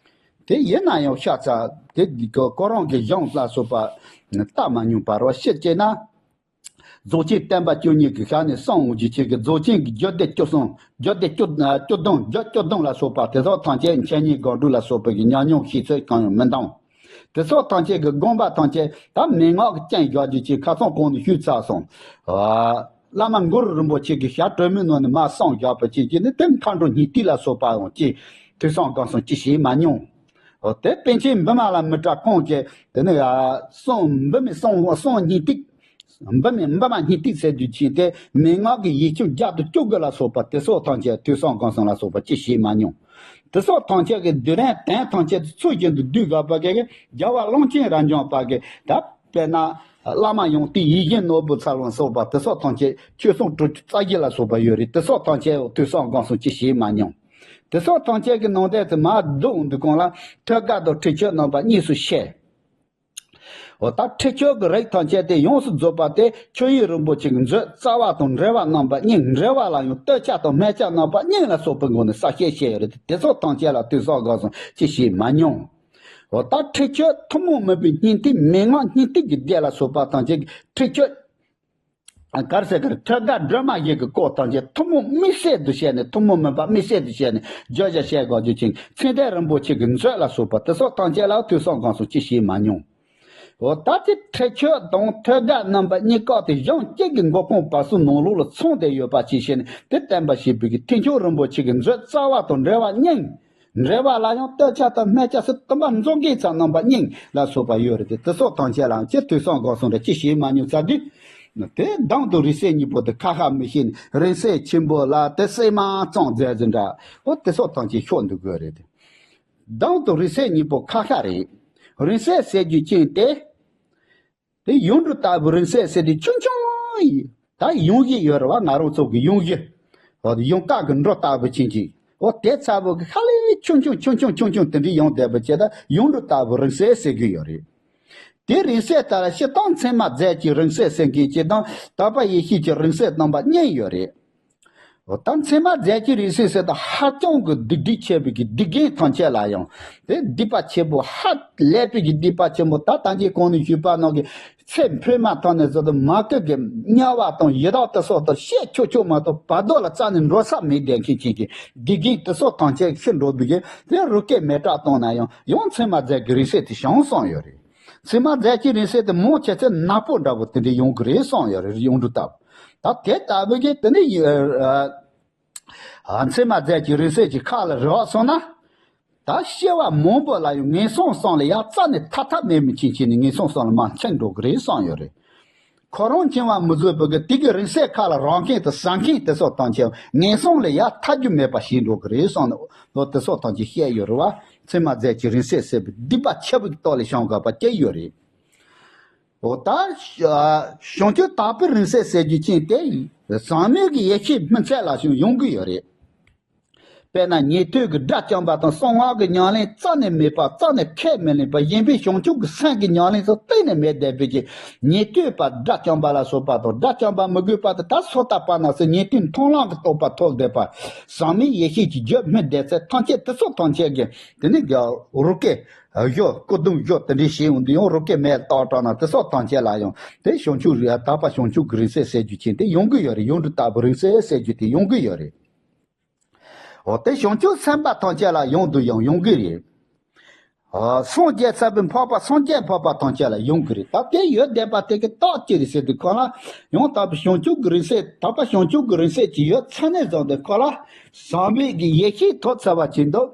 དེ་ཡིན་ན་ཡང་ཤ་ཚ་དེ་ཁོ་རང་གི་གཞུང་ལ་སོགས་པ་བལྟ་མ་མྱོང་བར་བ་ཤེས་ཅེ་ན། རྫོགས་ཆེན་བསྟན་པ་བཅུ་གཉིས་ཀྱི་ཞལ་ནས་གསུང་འོང་རྒྱུ་ཆེ་གི་རྫོགས་ཆེན་གྱི་རྒྱུད་སྡེ་བཅུ་གསུམ་རྒྱུད་སྡེ་བཅུ་བཅུ་བདུན་རྒྱུད་བཅུ་བདུན་ལ་སོགས་པ་དེ་དག་ཐམས་ཅད་འཆད་ཉན་སྒོམ་སྒྲུབ་ལ་སོགས་པ་གི་ཉམས་མྱོང་ཤེས་ཚད་གང་ཡང་མི་འདང་། དེ་སོགས་ཐམས་ཅད་ཀྱི་དགོངས་པ་ཐམས་ཅད་ད་མན་ངག་གི་རྐྱེན་བཞག་རྒྱུ་ཅིག་ཁ་སང་གོང་དུ་ཞུས་ཚར་སོང་། བླ་མ་གུ་རུ་རིན་པོ་ཆེ་གི་ཞལ་དྲི་མེད་ནང་ནས་མར་གསུངས་བཞག་པ་ཅིག་གིས་ནི་དེ་མཁའ་འགྲོ་སྙིང་ཐིག་ལ་སོགས་པའང་ཅིག་ཐོས་བསམ་སྒོམ་གསུམ་ཅིག་བྱས་མ་མྱོང་། འོ་དེ་པཎ་ཆེན་བི་མ་ལ་མི་ཏྲ་ཁོང་གིས་དེ་ནི་གསུང་འབུམ་མི་གསུང་གསུང་སྙིང་ཐིག་འབུམ་མི་འབུམ་མ་སྙིང་ཐིག་ཟེར་དུས་ཕྱིན་ཏེ་མན་ངག་གི་ཡིག་ཆུང་བརྒྱ་དང་བཅུ་དགུ་ལ་སོགས་པ་དེ་སོགས་ཐམས་ཅད་ཐོས་བསམ་སྒོམ་གསུམ་ལ་སོགས་པ་ཅི་བྱེད་མ་མྱོང་། དེ་སོགས་ཐམས་ཅད་ཀྱི་བསྡུས་ལན་དོན་ཐམས་ཅད་དུ་ཚུལ་བཞིན་དུ་བསྡུས་དགོས་པ་གི་རྒྱལ་བ་ཀློང་ཆེན་རབ་འབྱམས་པ་གི་ད་དཔེར་ན་བླ་མ་ཡོན་ཏན་ཡིད་བཞིན་ནོར་བུ་ཚ་ལོ་སོགས་པ་དེ་སོགས་ཐམས་ཅད་ཆོས་སྲུང་དྲུག་ཅུ་རྩ་བཞི་ལ་སོགས་པ་ཡོད་རེད། དེ་སོགས་ཐམས་ཅད་ཐོས་བསམ་སྒོམ་གསུམ་ཅི་བྱེད་མ་མྱོང་། དེ་སོགས་ཐམས་ཅད་ཀྱི་ནང་དོན་དུ་མར་བསྡུ་འོང་དུས་གང་ལ་ཐོད་རྒལ་དང་ཁྲེགས་ཆོད་རྣམ་པ་གཉིས་སུ་བཤད། འོ་ད་ཁྲེགས་ཆོད་ཀྱི་རིགས་ཐམས་ཅད་དེ་ཡོངས་སུ་རྫོགས་པ་དེ་ཆོས་དབྱིངས་རིན་པོ་ཆེ་གི་མཛོད་རྩ་བ་དང་འབྲེལ་བ་རྣམ་པ་གཉིས། འབྲེལ་བ་ལ་ཡང་སྟོད་ཆ་དང་སྨད་ཆ་རྣམ་པ་གཉིས་ལ་སོགས་པའི་སྒོ་ནས་གསལ་བཤད་བྱས་ཡོད་རེད། དེ་སོགས་ཐམས་ཅད་ལ་ཐོས་བསམ་སྒོམ་གསུམ་ཅི་བྱེད་མ་མྱོང་། འོ་ད་ཁྲེགས་ཆོད་ཐུན་མོང་མིན་པའི་སྙིང་ཐིག་མན་ངག་སྙིང་ཐིག་གི་སྡེ་ལ་སོགས་པ་ཐམས་ཅད་ཀྱི་ཁྲེགས་ཆོད། ག་རེ་ཟེར་གི་རེད། ཐོད་རྒལ་སྒྲོན་མ་བཞི་གི་སྐོར་ཐམས་ཅད་ཐུན་མོང་དམིགས་བསལ་དུ་བཤད་ནས་ཐུན་མོང་མིན་པ་དམིགས་བསལ་དུ་བཤད་ནས་བརྗོད་བྱ་བཤད་དགོས་རྒྱུ་ཅིག་མཚན་ལྡན་རིན་པོ་ཆེ་གི་མཛོད་ལ་སོགས་པ་དེ་སོགས་ཐམས་ཅད་ལ་ཐོས་བསམ་སྒོམ་གསུམ་ཅི་བྱེད་མ་མྱོང་། འོ་ད་དེ་ཁྲེགས་ཆོད་དང་ཐོད་རྒལ་རྣམ་པ་གཉིས་ཀ་དེ་གཞུང་གཅིག་གི་མགོ་རྐང་བར་གསུམ་ནང་ལོགས་ལ་ཚང་བསྡད་ཡོད་པ་ཅིག་བྱས་ནས་དེ་བསྟན་པ་ཞེས་པའི་གི་ཐེག་མཆོག་རིན་པོ་ཆེ་གི་མཛོད་རྩ་བ་དང་འབྲེལ་བ་གཉིས། འབྲེལ་བ་ལ་ཡང་སྟོད་ཆ་དང་སྨད་ཆ་སུ་དུམ་པ་མཛོ་གི་ཚ་རྣམ་པ་གཉིས་ལ་སོགས་པ་ཡོད་རེད་དེ། དེ་སོགས་ཐམས་ཅད་ལའང་ཅི་ཐོས་བསམ་སྒོམ་གསུམ་རེ་ཅི་བྱེད་མ་མྱོང་ཚར་དུས། དེ་མདངས་དང་རིང་བསྲེལ་གཉིས་པོ་དེ་ཁ་ཁ་མི་ཤེས་ནས་རིང་བསྲེལ་ཆེན་པོ་ལ་དེ་སྲན་མ་ཙམ་མཛད་ཟིན་འདྲ། འོ་དེ་སོགས་ཐམས་ཅད་ཤོག་འདུག་དགོས་རེད་དེ། མདངས་དང་རིང་བསྲེལ་གཉིས་པོ་ཁ་ཁ་རེད། རིང་བསྲེལ་ཟེར་རྒྱུ་ཅན་དེ། དེ་ཡོངས་གྲུབ་ལྟ་བུ་རིང་བསྲེལ་ཟེར་དེ་ཆུང་ཆུང་ཡིན། ད་ཡོངས་བཞི་ཡོད་རེད་བ། ང་རང་ཚོ་གི་ཡོངས་བཞི། འོ་དེ་ཡོངས་གྲགས་ཀྱི་འབྲུ་ལྟ་བུ་ཅན་གྱི། འོ་དེ་ཚ་བོ་གི་ཁ་ལེ་ ཆུང་ཆུང་ཆུང་ཆུང་ཆུང་ཆུང་དེ་འདྲའི་ཡོང་བསྡད་པ་བྱས་ད་ཡུངས་འབྲུ་ལྟ་བུ་རིང་བསྲེལ་ཟེར་གྱི་ཡོད་རེད། དེ་རིང་བསྲེལ་ལྟར་སྤྱིར་བཏང་མཚན་མ་རྫས་ཀྱི་རིང་བསྲེལ་ཟེར་མཁན་སྤྱིར་བཏང་དག་པ་ཡེ་ཤེས་ཀྱི་རིང་བསྲེལ་རྣམ་པ་གཉིས་ཡོད་རེད། འོ་ད་མཚན་མ་རྫས་ཀྱི་རིང་བསྲེལ་ཟེར་ད་ཧ་ཅང་གི་སྡིག་སྒྲིབ་ཆེ་བའི་གི་སྡིག་རྒན་ཐམས་ཅད་ལ་ཡང་དེ་སྡིག་པ་ཆེན་པོ་ཧ་ལས་པའི་གི་སྡིག་པ་ཆེན་པོ། ད་ལྟ་ངས་གོང་ནས་ཞུས་པ་ནང་གི་ཚེ་འཕོས་མ་ཐག་ནས་བཟུང་སྟེ་མ་གི་གི་དམྱལ་བ་དང་ཡི་དྭགས་དེ་སོགས་དང་བཤད་ཆོག་ཆོག་མ་གཏོགས་བར་དོ་ལ་རྩ་ནས་འགྲོ་ས་མེད་བསྡད་མཁན་ཅན་གྱི་སྡིག་རྒན་དེ་སོགས་ཐམས་ཅད་ཤི་འགྲོ་བའི་གི་དེ་རུ་སྐད་མེ་སྲེག་བཏང་ན་ཡང་ཡང་མཚན་མ་རྫས་ཀྱི་རིང་བསྲེལ་དེ་བྱུང་སོང་ཡོད་རེད། མཚན་མ་རྫས་ཀྱི་རིང་བསྲེལ་དེ་མང་ཆེ་ཚེ་ནག་པོ་འདྲ་པོ་དེ་འདྲ་ཡོང་གི་རེད་གསུངས་ཡོད་རེད། ཡུངས་འབྲུ་ལྟ་བུ། ད་དེ་ལྟ་བུ་གི་དེ་ནི་ཡོད། ཨ། མཚན་མ་རྫས་ཀྱི་རིང་བསྲེལ་གྱི་ཁ་ལ་རེག་སོང་ན། ད་སྐྱེ་བ་མང་པོ་ལ་ཡང་ངན་སོང་གསུམ་ལ་ཡང་རྩ་ནས་ཐར་ཐབས་མེད་མི་ཅན་ཅན་ནི་ངན་སོང་གསུམ་ལ་མར་འཁྱེར་འགྲོ་གི་རེད་གསུངས་ཡོད་རེད། ཁོ་རང་འཁྱེར་བ་མི་བཟོད་པའི་གི་དེ་གི་རིང་བསྲེལ་ཁ་ལ་རེག་མཁན་དང་ཟ་མཁན་དེ་སོགས་ཐམས་ཅད་ངན་སོང་ལ་ཡང་ཐར་རྒྱུ་མེད་པ་བྱེད་འགྲོ་གི་རེད་གསུངས་ནོ་དེ་སོགས་ཐམས་ཅད་བཤད་ཡོད་རེད་བ། མཚན་མ་རྫས་ཀྱི་རིང་བསྲེལ་ཟེར་བའི་སྡིག་པ་ཆེ་བའི་ཐོག་ལ་བྱུང་དགོས་པ་སྐྱེ་ཡོད་རེད། འོ་ད་བྱང་ཆུབ་དག་པའི་རིང་བསྲེལ་ཟེར་རྒྱུ་ཅན་དེ་ཟག་མེད་ཀྱི་ཡེ་ཤེས་སྨིན་ཚད་ལ་བྱུང་ཡོང་གི་ཡོད་རེད། དཔེར་ན་ཉན་ཐོས་ཀྱི་དགྲ་བཅོམ་པ་དང་གསང་སྔགས་ཀྱི་ཉམས་ལེན་རྩ་ནས་མེད་པ་རྩ་ནས་ཁས་མི་ལེན་པ་གཞན་པའི་བྱང་ཆུབ་ཀྱི་སེམས་ཀྱི་ཉམས་ལེན་སོགས་གཏན་ནས་མེད་བསྡད་པའི་གི་ཉན་ཐོས་པ་དགྲ་བཅོམ་པ་ལ་སོགས་པ་དང་དགྲ་བཅོམ་པ་མི་དགོས་པ་དེ་ད་སོ་ཏ་པ་ན་སི་ཉན་ཐོས་མཐོང་ལམ་གྱི་རྟོགས་པ་ཐོབ་བསྡད་པ། ཟག་མེད་ཡེ་ཤེས་ཀྱི་རྒྱུད་སྨིན་བསྡད་ཚད་ཐམས་ཅད་དེ་སོགས་ཐམས་ཅད་ཀྱི་དེ་ནི་རུ་སྐད་བཞི་སྐུ་གདུང་བཞི་དེ་འདྲའི་བྱས་ཡོང་དུས་ཡང་རུ་སྐད་མེད་ལ་བཏགས་དྲགས་ན་དེ་སོགས་ཐམས་ཅད་ལ་ཡང་དེ་བྱང་ཆུབ་རེད། དག་པ་བྱང་ཆུབ་ཀྱི་རིང་བསྲེལ་ཟེར་རྒྱུ་ཅན་དེ་ཡོང་གི་ཡོད་རེད། ཡུངས་འབྲུ་ལྟ་བུ་རིང་བསྲེལ་ཟེར་རྒྱུ་དེ་ཡོང་གི་ཡོད་རེད། འོ་དེ་བྱང་ཆུབ་སེམས་དཔའ་ཐམས་ཅད་ལ་ཡོང་དུ་ཡང་ཡོང་གི་རེད། འོ་སངས་རྒྱས་ཚར་བའི་འཕགས་པ་སངས་རྒྱས་འཕགས་པ་ཐམས་ཅད་ལ་ཡོང་གི་རེད། ད་དེ་ཡོད་བསྡད་པ་དེ་གི་རྟགས་ཅི་རེད་ཟེར་དུས་ཁོ་ལ་ཡང་དག་པའི་བྱང་ཆུབ་ཀྱི་རིང་བསྲེལ་དག་པ་བྱང་ཆུབ་ཀྱི་རིང་བསྲེལ་ཅིག་ཡོད་ཚར་ནས་བཟུང་སྟེ་ཁོ་ལ་ཟག་མེད་ཀྱི་ཡེ་ཤེས་ཐོབ་ཚར་བ་ཅིག་འདུག་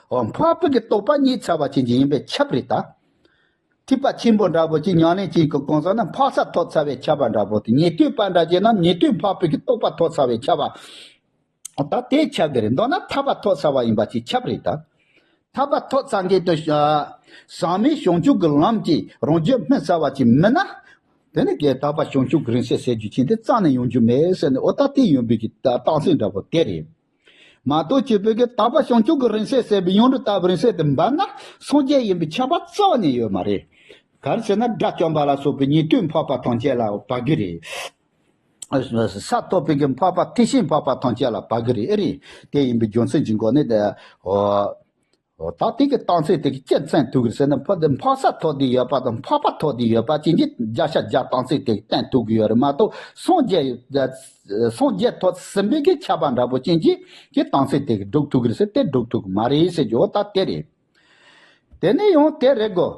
འོ་འཕགས་པའི་གི་རྟོགས་པ་རྙེད་ཚར་བ་ཅན་གྱི་ཡིན་པས་ཁྱབ་རེད་ད། ཐེག་པ་ཆེན་པོ་འདྲ་པོ་ཅིག་ཉམས་ལེན་བྱེད་ཀྱི་གང་ཟག་ན་འཕགས་ས་ཐོབ་ཚར་བས་ཁྱབ་པ་འདྲ་པོ་དེ། ཉན་ཐོས་པ་འདྲ་བྱས་ན་ཉན་ཐོས་འཕགས་པའི་གི་རྟོགས་པ་ཐོབ་ཚར་བས་ཁྱབ་པ། ད་དེ་ཁྱབ་ཀྱི་རེད། མདོར་ན་ཐར་པ་ཐོབ་ཚར་བ་ཡིན་པ་ཅིག་ཁྱབ་རེད་ད། ཐར་པ་ཐོབ་ཚར་མཁན་དེ་ཟག་མེད་བྱང་ཆུབ་ཀྱི་ལམ་གྱི་རང་རྒྱུད་སྨིན་ཚར་བ་ཅིག་མིན་ན། དེ་ནི་དག་པ་བྱང་ཆུབ་ཀྱི་རིང་བསྲེལ་ཟེར་རྒྱུ་ཅན་དེ་རྩ་ནས་ཡོང་རྒྱུ་མེད་ཟེར་ནས། འོ་ད་དེ་ཡོང་བའི་གི་རྟགས་མཚན་འདྲ་པོ་དེ་རེད། མ་གཏོགས་ཁྱོད་བོད་ཀྱི་དག་པ་བྱང་ཆུབ་ཀྱི་རིང་བསྲེལ་ཟེར་བའི་ཡུངས་འབྲུ་ལྟ་བུ་རིང་བསྲེལ་དེ་འབད་ན་སངས་རྒྱས་ཡིན་པའི་ཁྱབ་པ་རྩ་བ་ནས་ཡོད་མ་རེད། ག་རེ་ཟེར་ན་དགྲ་བཅོམ་པ་ལ་སོགས་པའི་ཉན་ཐོས་འཕགས་པ་ཐམས་ཅད་ལ་བབས་ཀྱི་རེད། ས་ཐོབ་པའི་གི་འཕགས་པ་ཐེག་ཆེན་འཕགས་པ་ཐམས་ཅད་ལ་བབས་ཀྱི་རེད། ཨེ་རེད། དེ་ཡིན་པའི་རྒྱུ་མཚན་གྱི་སྒོ་ནས་དེ། འོ། འོ་ད་དེ་གི་རྟགས་མཚན་དེ་གི་ཅི་མཚོན་ཐུབ་ཀྱི་རེད་ཟེར་ན། འཕགས་དེ་འཕགས་ས་ཐོབ་བསྡད་ཡོད་པ་དང་འཕགས་པ་ཐོབ་བསྡད་ཡོད་པ་ཅན་གྱི་བརྒྱ་ཆ་བརྒྱ་རྟགས་མཚན་དེ་གི་བསྟན་ཐུབ་ཀྱི་ཡོད་རེད་མ་གཏོགས། སངས་རྒྱས་སངས་རྒྱས་ཐོབ་ཟིན་པའི་གི་ཁྱབ་པ་འདྲ་པོ་ཅན་གྱི་གི་རྟགས་མཚན་དེ་གི་སྒྲུབ་ཐུབ་ཀྱི་རེད་ཟེར་དེ་སྒྲུབ་ཐུབ་ཀྱི་མ་རེད་ཟེར་རྒྱུ། འོ་ད་དེ་རེད། དེ་ནས་ཡང་དེ་རེད་གོ།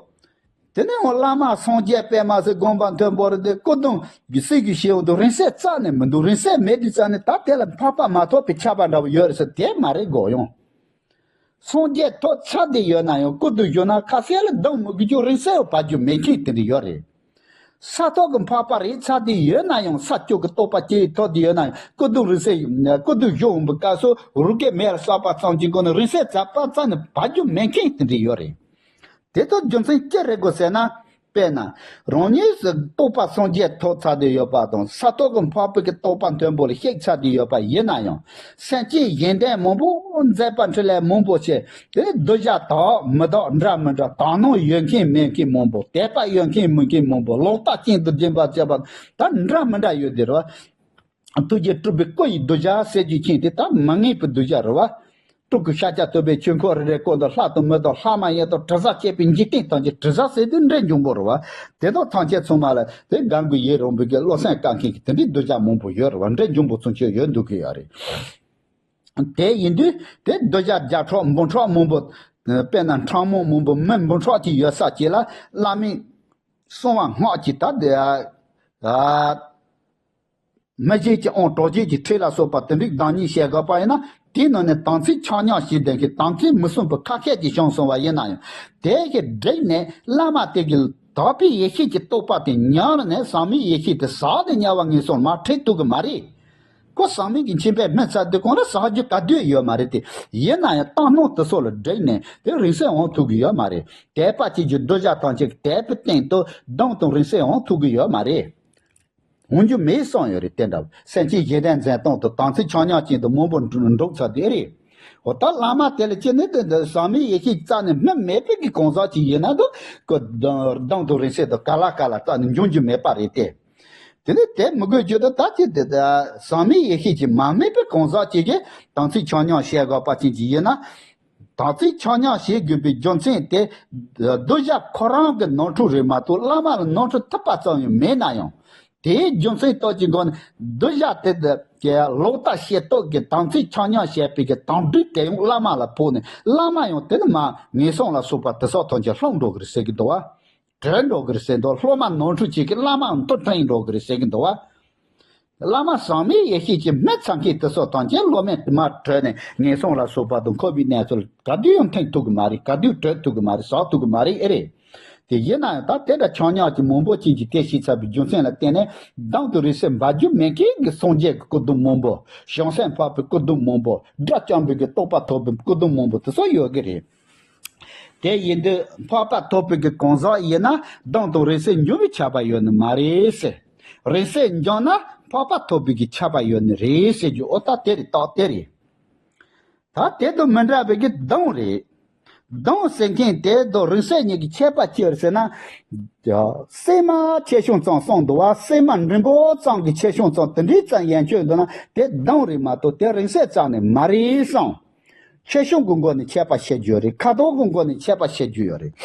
དེ་ནས་ཡང་བླ་མ་སངས་རྒྱས་པད་མ་ཟེར་དགོངས་པ་མཐོན་པོ་རེད་དེ། སྐུ་གདུང་གི་སྲས་ཀྱི་ཞེས་འོ་དུ་རིང་བསྲེལ་རྩ་ནས་མི་འདུག་རིང་བསྲེལ་མེད་དུས་རྩ་ནས་ད་དེ་ལ་འཕགས་པ་མ་ཐོབ་པའི་ཁྱབ་པ་འདྲ་པོ་ཡོད་རེད་ཟེར་དེ་མ་རེད་གོ། ཡང་སངས་རྒྱས་ཐོབ་ཚར་དེ་ཡོད་ན་ཡང་སྐུ་གདུང་བཞུགས་ན་ཁ་གསལ་ལ་གདུང་མི་དགོས་རྒྱུ་རིང་བསྲེལ་བ་བར་རྒྱུ་མེད་མཁན་དེ་འདྲ་ཡོད་རེད། ས་ཐོབ་ཀྱི་འཕགས་པ་རེད་ཚར་དེ་ཡོད་ན་ཡང་ས་བཅུ་གི་རྟོགས་པ་སྐྱེ་ཐོབ་དེ་ཡོད་ན་ཡང་སྐུ་གདུང་རིང་བསྲེལ་སྐུ་གདུང་བཞུགས་འོང་བའི་སྐབས་སུ་རུ་སྐད་མེད་ལ་བསགས་པ་ཙམ་གྱི་སྒོ་ནས་རིང་བསྲེལ་རྩ་བ་རྩ་ནས་བར་རྒྱུ་མེད་མཁན་དེ་འདྲ་ཡོད་རེད། དེ་ཚོ་རྒྱུ་མཚན་ཅི་རེད་གོ་ཟེར་ན། དཔེར་ན། རང་ཉིད་སུ་རྟོགས་པ་སངས་རྒྱས་ཐོབ་ཚར་དུ་ཡོད་པ་དང་ས་ཐོབ་ཀྱི་འཕགས་པའི་གི་རྟོགས་པ་མཐོན་པོ་ལ་གཤེགས་ཚར་དུ་ཡོད་པ་ཡིན་ན་ཡང་། སེམས་ཅན་གཞན་དོན་མང་པོ་མཛད་པ་འཕྲིན་ལས་མང་པོ་བྱས་དེ་གདུལ་བྱ་དག་མི་དག་འདྲ་མི་འདྲ་དག་སྣང་ཡོད་མཁན་མེད་མཁན་མང་པོ། དད་པ་ཡོད་མཁན་མེད་མཁན་མང་པོ། ལོག་ལྟ་ཅན་དུ་སྦྱིན་པ་བྱས་པ་ད་འདྲ་མི་འདྲ་ཡོད་དེ་རེད་བ། ཐུགས་རྗེ་སྤྲུལ་པའི་སྐུ་ཡི་གདུལ་བྱ་ཟེར་རྒྱུ་ཅན་དེ་ད་མ་ངེས་པའི་གདུལ་བྱ་རེད་བ། སྤྲུལ་སྐུ་ཤཱཀྱ་ཐུབ་པའི་ཆོས་འཁོར་རེ་རེ་བསྐོར་དུ་ལྷ་དང་མི་དང་ལྷ་མ་ཡིན་དང་དྲི་ཟ་བཅས་པའི་འཇིག་རྟེན་ཐམས་ཅད་དྲི་ཟ་ཟེར་དུས་འདྲེ་འབྱུང་པོ་རེད་བ། དེ་དག་ཐམས་ཅད་ཚང་མ་ལ་དེ་དགའ་མགུ་ཡི་རངས་པའི་གི་བློ་སེམས་དཀར་མཁན་གྱི་དེ་འདྲའི་གདུལ་བྱ་མང་པོ་ཡོད་རེད་བ། འདྲེ་འབྱུང་པོ་ཚུན་ཆད་ཡོད་འདུག་གི་ཡོད་རེད། དེ་ཡིན་དུས་དེ་གདུལ་བྱ་བརྒྱ་ཕྲག་འབུམ་ཕྲག་མང་པོ། དཔེར་ན་ཕྲ་མོ་མང་པོ་མི་འབུམ་ཕྲག་ཅིག་ཡོད་ས་ཅིག་ལ་བླ་མའི་གསང་བ་སྔགས་ཀྱི་ད་དེ་ཨ། མི་བརྗེད་ཀྱི་དབང་གྲགས་བརྗོད་ཀྱི་ཁྲིད་ལ་སོགས་པ་དེ་འདྲའི་བདག་ཉིད་བྱེད་དགོས་པ་ཡིན་ན། དེའི་ནང་ནས་དམ་ཚིག་ཆ་མཉམ་ཞིག་ལྡན་གྱི་དམ་ཚིག་མི་སྲུན་པའི་ཁ་ཤས་ཀྱིས་བྱུང་སོང་བ་ཡིན་ན་ཡང་། དེ་གི་འགྲིག་ནས་བླ་མ་དེ་གི་དག་པའི་ཡེ་ཤེས་ཀྱི་རྟོགས་པ་དེ་ཉམས་ནས་ཟག་མེད་ཡེ་ཤེས་དེ་ཟག་ནས་དམྱལ་བ་ངན་སོང་མར་ཁྲིད་ཐུབ་གི་མ་རེད། ཁོ་ཟག་མེད་ཀྱི་མཆིན་པས་སྨིན་ཚར་དུས་གང་ལ་ཟག་རྒྱུ་ག་དུས་ཡོད་མ་རེད་དེ། ཡིན་ན་ཡང་དག་སྣང་དེ་སོགས་ལ་འགྲིག་ནས་དེ་རིང་བསྲེལ་འོང་ཐུབ་གི་ཡོད་མ་རེད། དད་པ་བྱེད་རྒྱུ་གདུལ་བྱ་ཐམས་ཅད་ཀྱི་དད་པའི་སྟེང་དུ་གདུང་དང་རིང་བསྲེལ་འོང་ཐུབ་གི་ཡོད་མ་རེད། འོང་རྒྱུ་མེད་གསུངས་ཡོད་རེད། དེ་འདྲ་སེམས་ཅན་གཞན་དོན་མཛད་སྟངས་དང་དམ་ཚིག་ཆ་མཉམ་ཅན་དུ་མང་པོ་འགྲོ་འགྲོ་ཚར་དེ་རེད། འོ་ད་བླ་མ་དེ་ལ་ཅི་ནས་དེ་འདི་ཟག་མེད་ཡེ་ཤེས་རྩ་ནས་སྨིན་མེད་པའི་གི་གང་ཟག་ཅིག་ཡིན་ན་དུ་ཀོ་གདོང་དང་རིང་བསྲེལ་དང་ག་ལ་ག་ལ་རྩ་ནས་འབྱུང་རྒྱུ་མེད་པ་རེད་དེ། དེ་ནས་དེ་མི་དགོས་རྒྱུ་དུ་ད་ཅི་དེ་ཟག་མེད་ཡེ་ཤེས་ཀྱི་མ་སྨིན་པའི་གང་ཟག་ཅིག་གིས་དམ་ཚིག་ཆ་སྙོམས་བྱེད་དགོས་པ་ཅན་ཅིག་ཡིན་ན། དམ་ཚིག་ཆ་སྙོམས་བྱེད་དགོས་པའི་རྒྱུ་མཚན་དེ། གདུལ་བྱ་ཁོ་རང་གི་ནོར་འཁྲུལ་རེད་མ་གཏོགས་བླ་མ་ལ་ནོར་འཁྲུལ་ཐུབ་པ་ཙམ་ཡང་མེད་ན་ཡང་། དེའི་རྒྱུ་མཚན་སྟོབས་ཀྱི་སྒོ་ནས་གདུལ་བྱ་དེ་དག་གི་ལོག་ལྟ་ཤེས་རྟོགས་ཀྱི་དམ་ཚིག་ཆ་སྙོམས་བྱེད་པའི་གི་དམ་སྦྲུལ་དེ་ཡང་བླ་མ་ལ་ཕོག་ནས་བླ་མ་ཡང་དེ་ནི་མ་ངན་སོང་ལ་སོགས་པ་དེ་སོགས་ཐམས་ཅད་ལྷུང་འགྲོ་གི་རེད་ཟེར་གི་འདུག་བ། བྲལ་འགྲོ་གི་རེད་ཟེར་འདུག་སློབ་མ་ནོར་འཁྲུལ་བྱེད་ཀྱི་བླ་མའང་མཐོ་འཕྲེང་འགྲོ་གི་རེད་ཟེར་གི་འདུག་བ། བླ་མ་ཟག་མེད་ཡེ་ཤེས་ཀྱི་སྨིན་ཚར་མཁན་དེ་ཚོ་དང་ཅན་སློབ་མས་དེ་མ་བྲལ་ནས་ངན་སོང་ལ་སོགས་པ་དང་འཁོར་བའི་གནས་ཚུལ་ག་དུས་ཡང་འཐེན་ཐུབ་གི་མ་རེད། ག་དུས་བྲལ་ཐུབ་གི་མ་རེད། ཟག་ཐུབ་གི་མ་རེད། ཨེ་རེད། དེ་ཡིན་ན་ཡང་ད་དེ་འདྲ་ཆ་སྙོམས་ཀྱི་མང་པོ་ཅན་གྱི་དེ་ཤེས་ཚར་བའི་རྒྱུ་མཚན་ལ་བརྟེན་ནས་གདོང་དང་རིང་བསྲེལ་འབར་རྒྱུ་མེད་མཁན་གྱི་སངས་རྒྱས་ཀྱི་སྐུ་གདུང་མང་པོ། བྱང་སེམས་འཕགས་པའི་སྐུ་གདུང་མང་པོ། དགྲ་བཅོམ་པའི་གི་རྟོགས་པ་ཐོབ་པའི་སྐུ་གདུང་མང་པོ་དེ་ཚོ་ཡོད་གི་རེད། དེ་ཡིན་དུས་འཕགས་པ་ཐོབ་པའི་གི་གང་ཟག་ཡིན་ན་གདོང་དང་རིང་བསྲེལ་འབྱུང་བའི་ཆད་པ་ཡོད་ནི་མ་རེད་ཟེར། རིང་བསྲེལ་འབྱུང་ན་འཕགས་པ་ཐོབ་པའི་གི་ཆད་པ་ཡོད་ནི་རེད་ཟེར་རྒྱུ། འོ་ད་དེ་རེད། རྟགས་དེ་རེད། ད་དེ་དང་མི་འདྲ་བའི་གི་གདོང་རེད། གདོང་ཟེར་མཁན་དེ་དང་རིང་བསྲེལ་གཉིས་ཀྱི་ཁྱད་པར་ཅི་ཡོད་ཟེར་ན། སྲན་མ་ཆེ་ཆུང་ཙམ་གསུངས་འདུག་བ། སྲན་མ་འབྲིང་པོ་ཙམ་གྱི་ཆེ་ཆུང་ཙམ་དེ་འདྲའི་ཙམ་ཡན་ཆོད་འདུག་ན་དེ་གདོང་རེད་མ་གཏོགས་དེ་རིང་བསྲེལ་རྩ་ནས་མ་རེད་གསུངས། ཆེ་ཆུང་གི་སྒོ་ནས་ཁྱད་པར་ཕྱེ་རྒྱུ་ཡོད་རེད། ཁ་དོག་གི་སྒོ་ནས་ཁྱད་པར་ཕྱེ་རྒྱུ་ཡོད་རེད།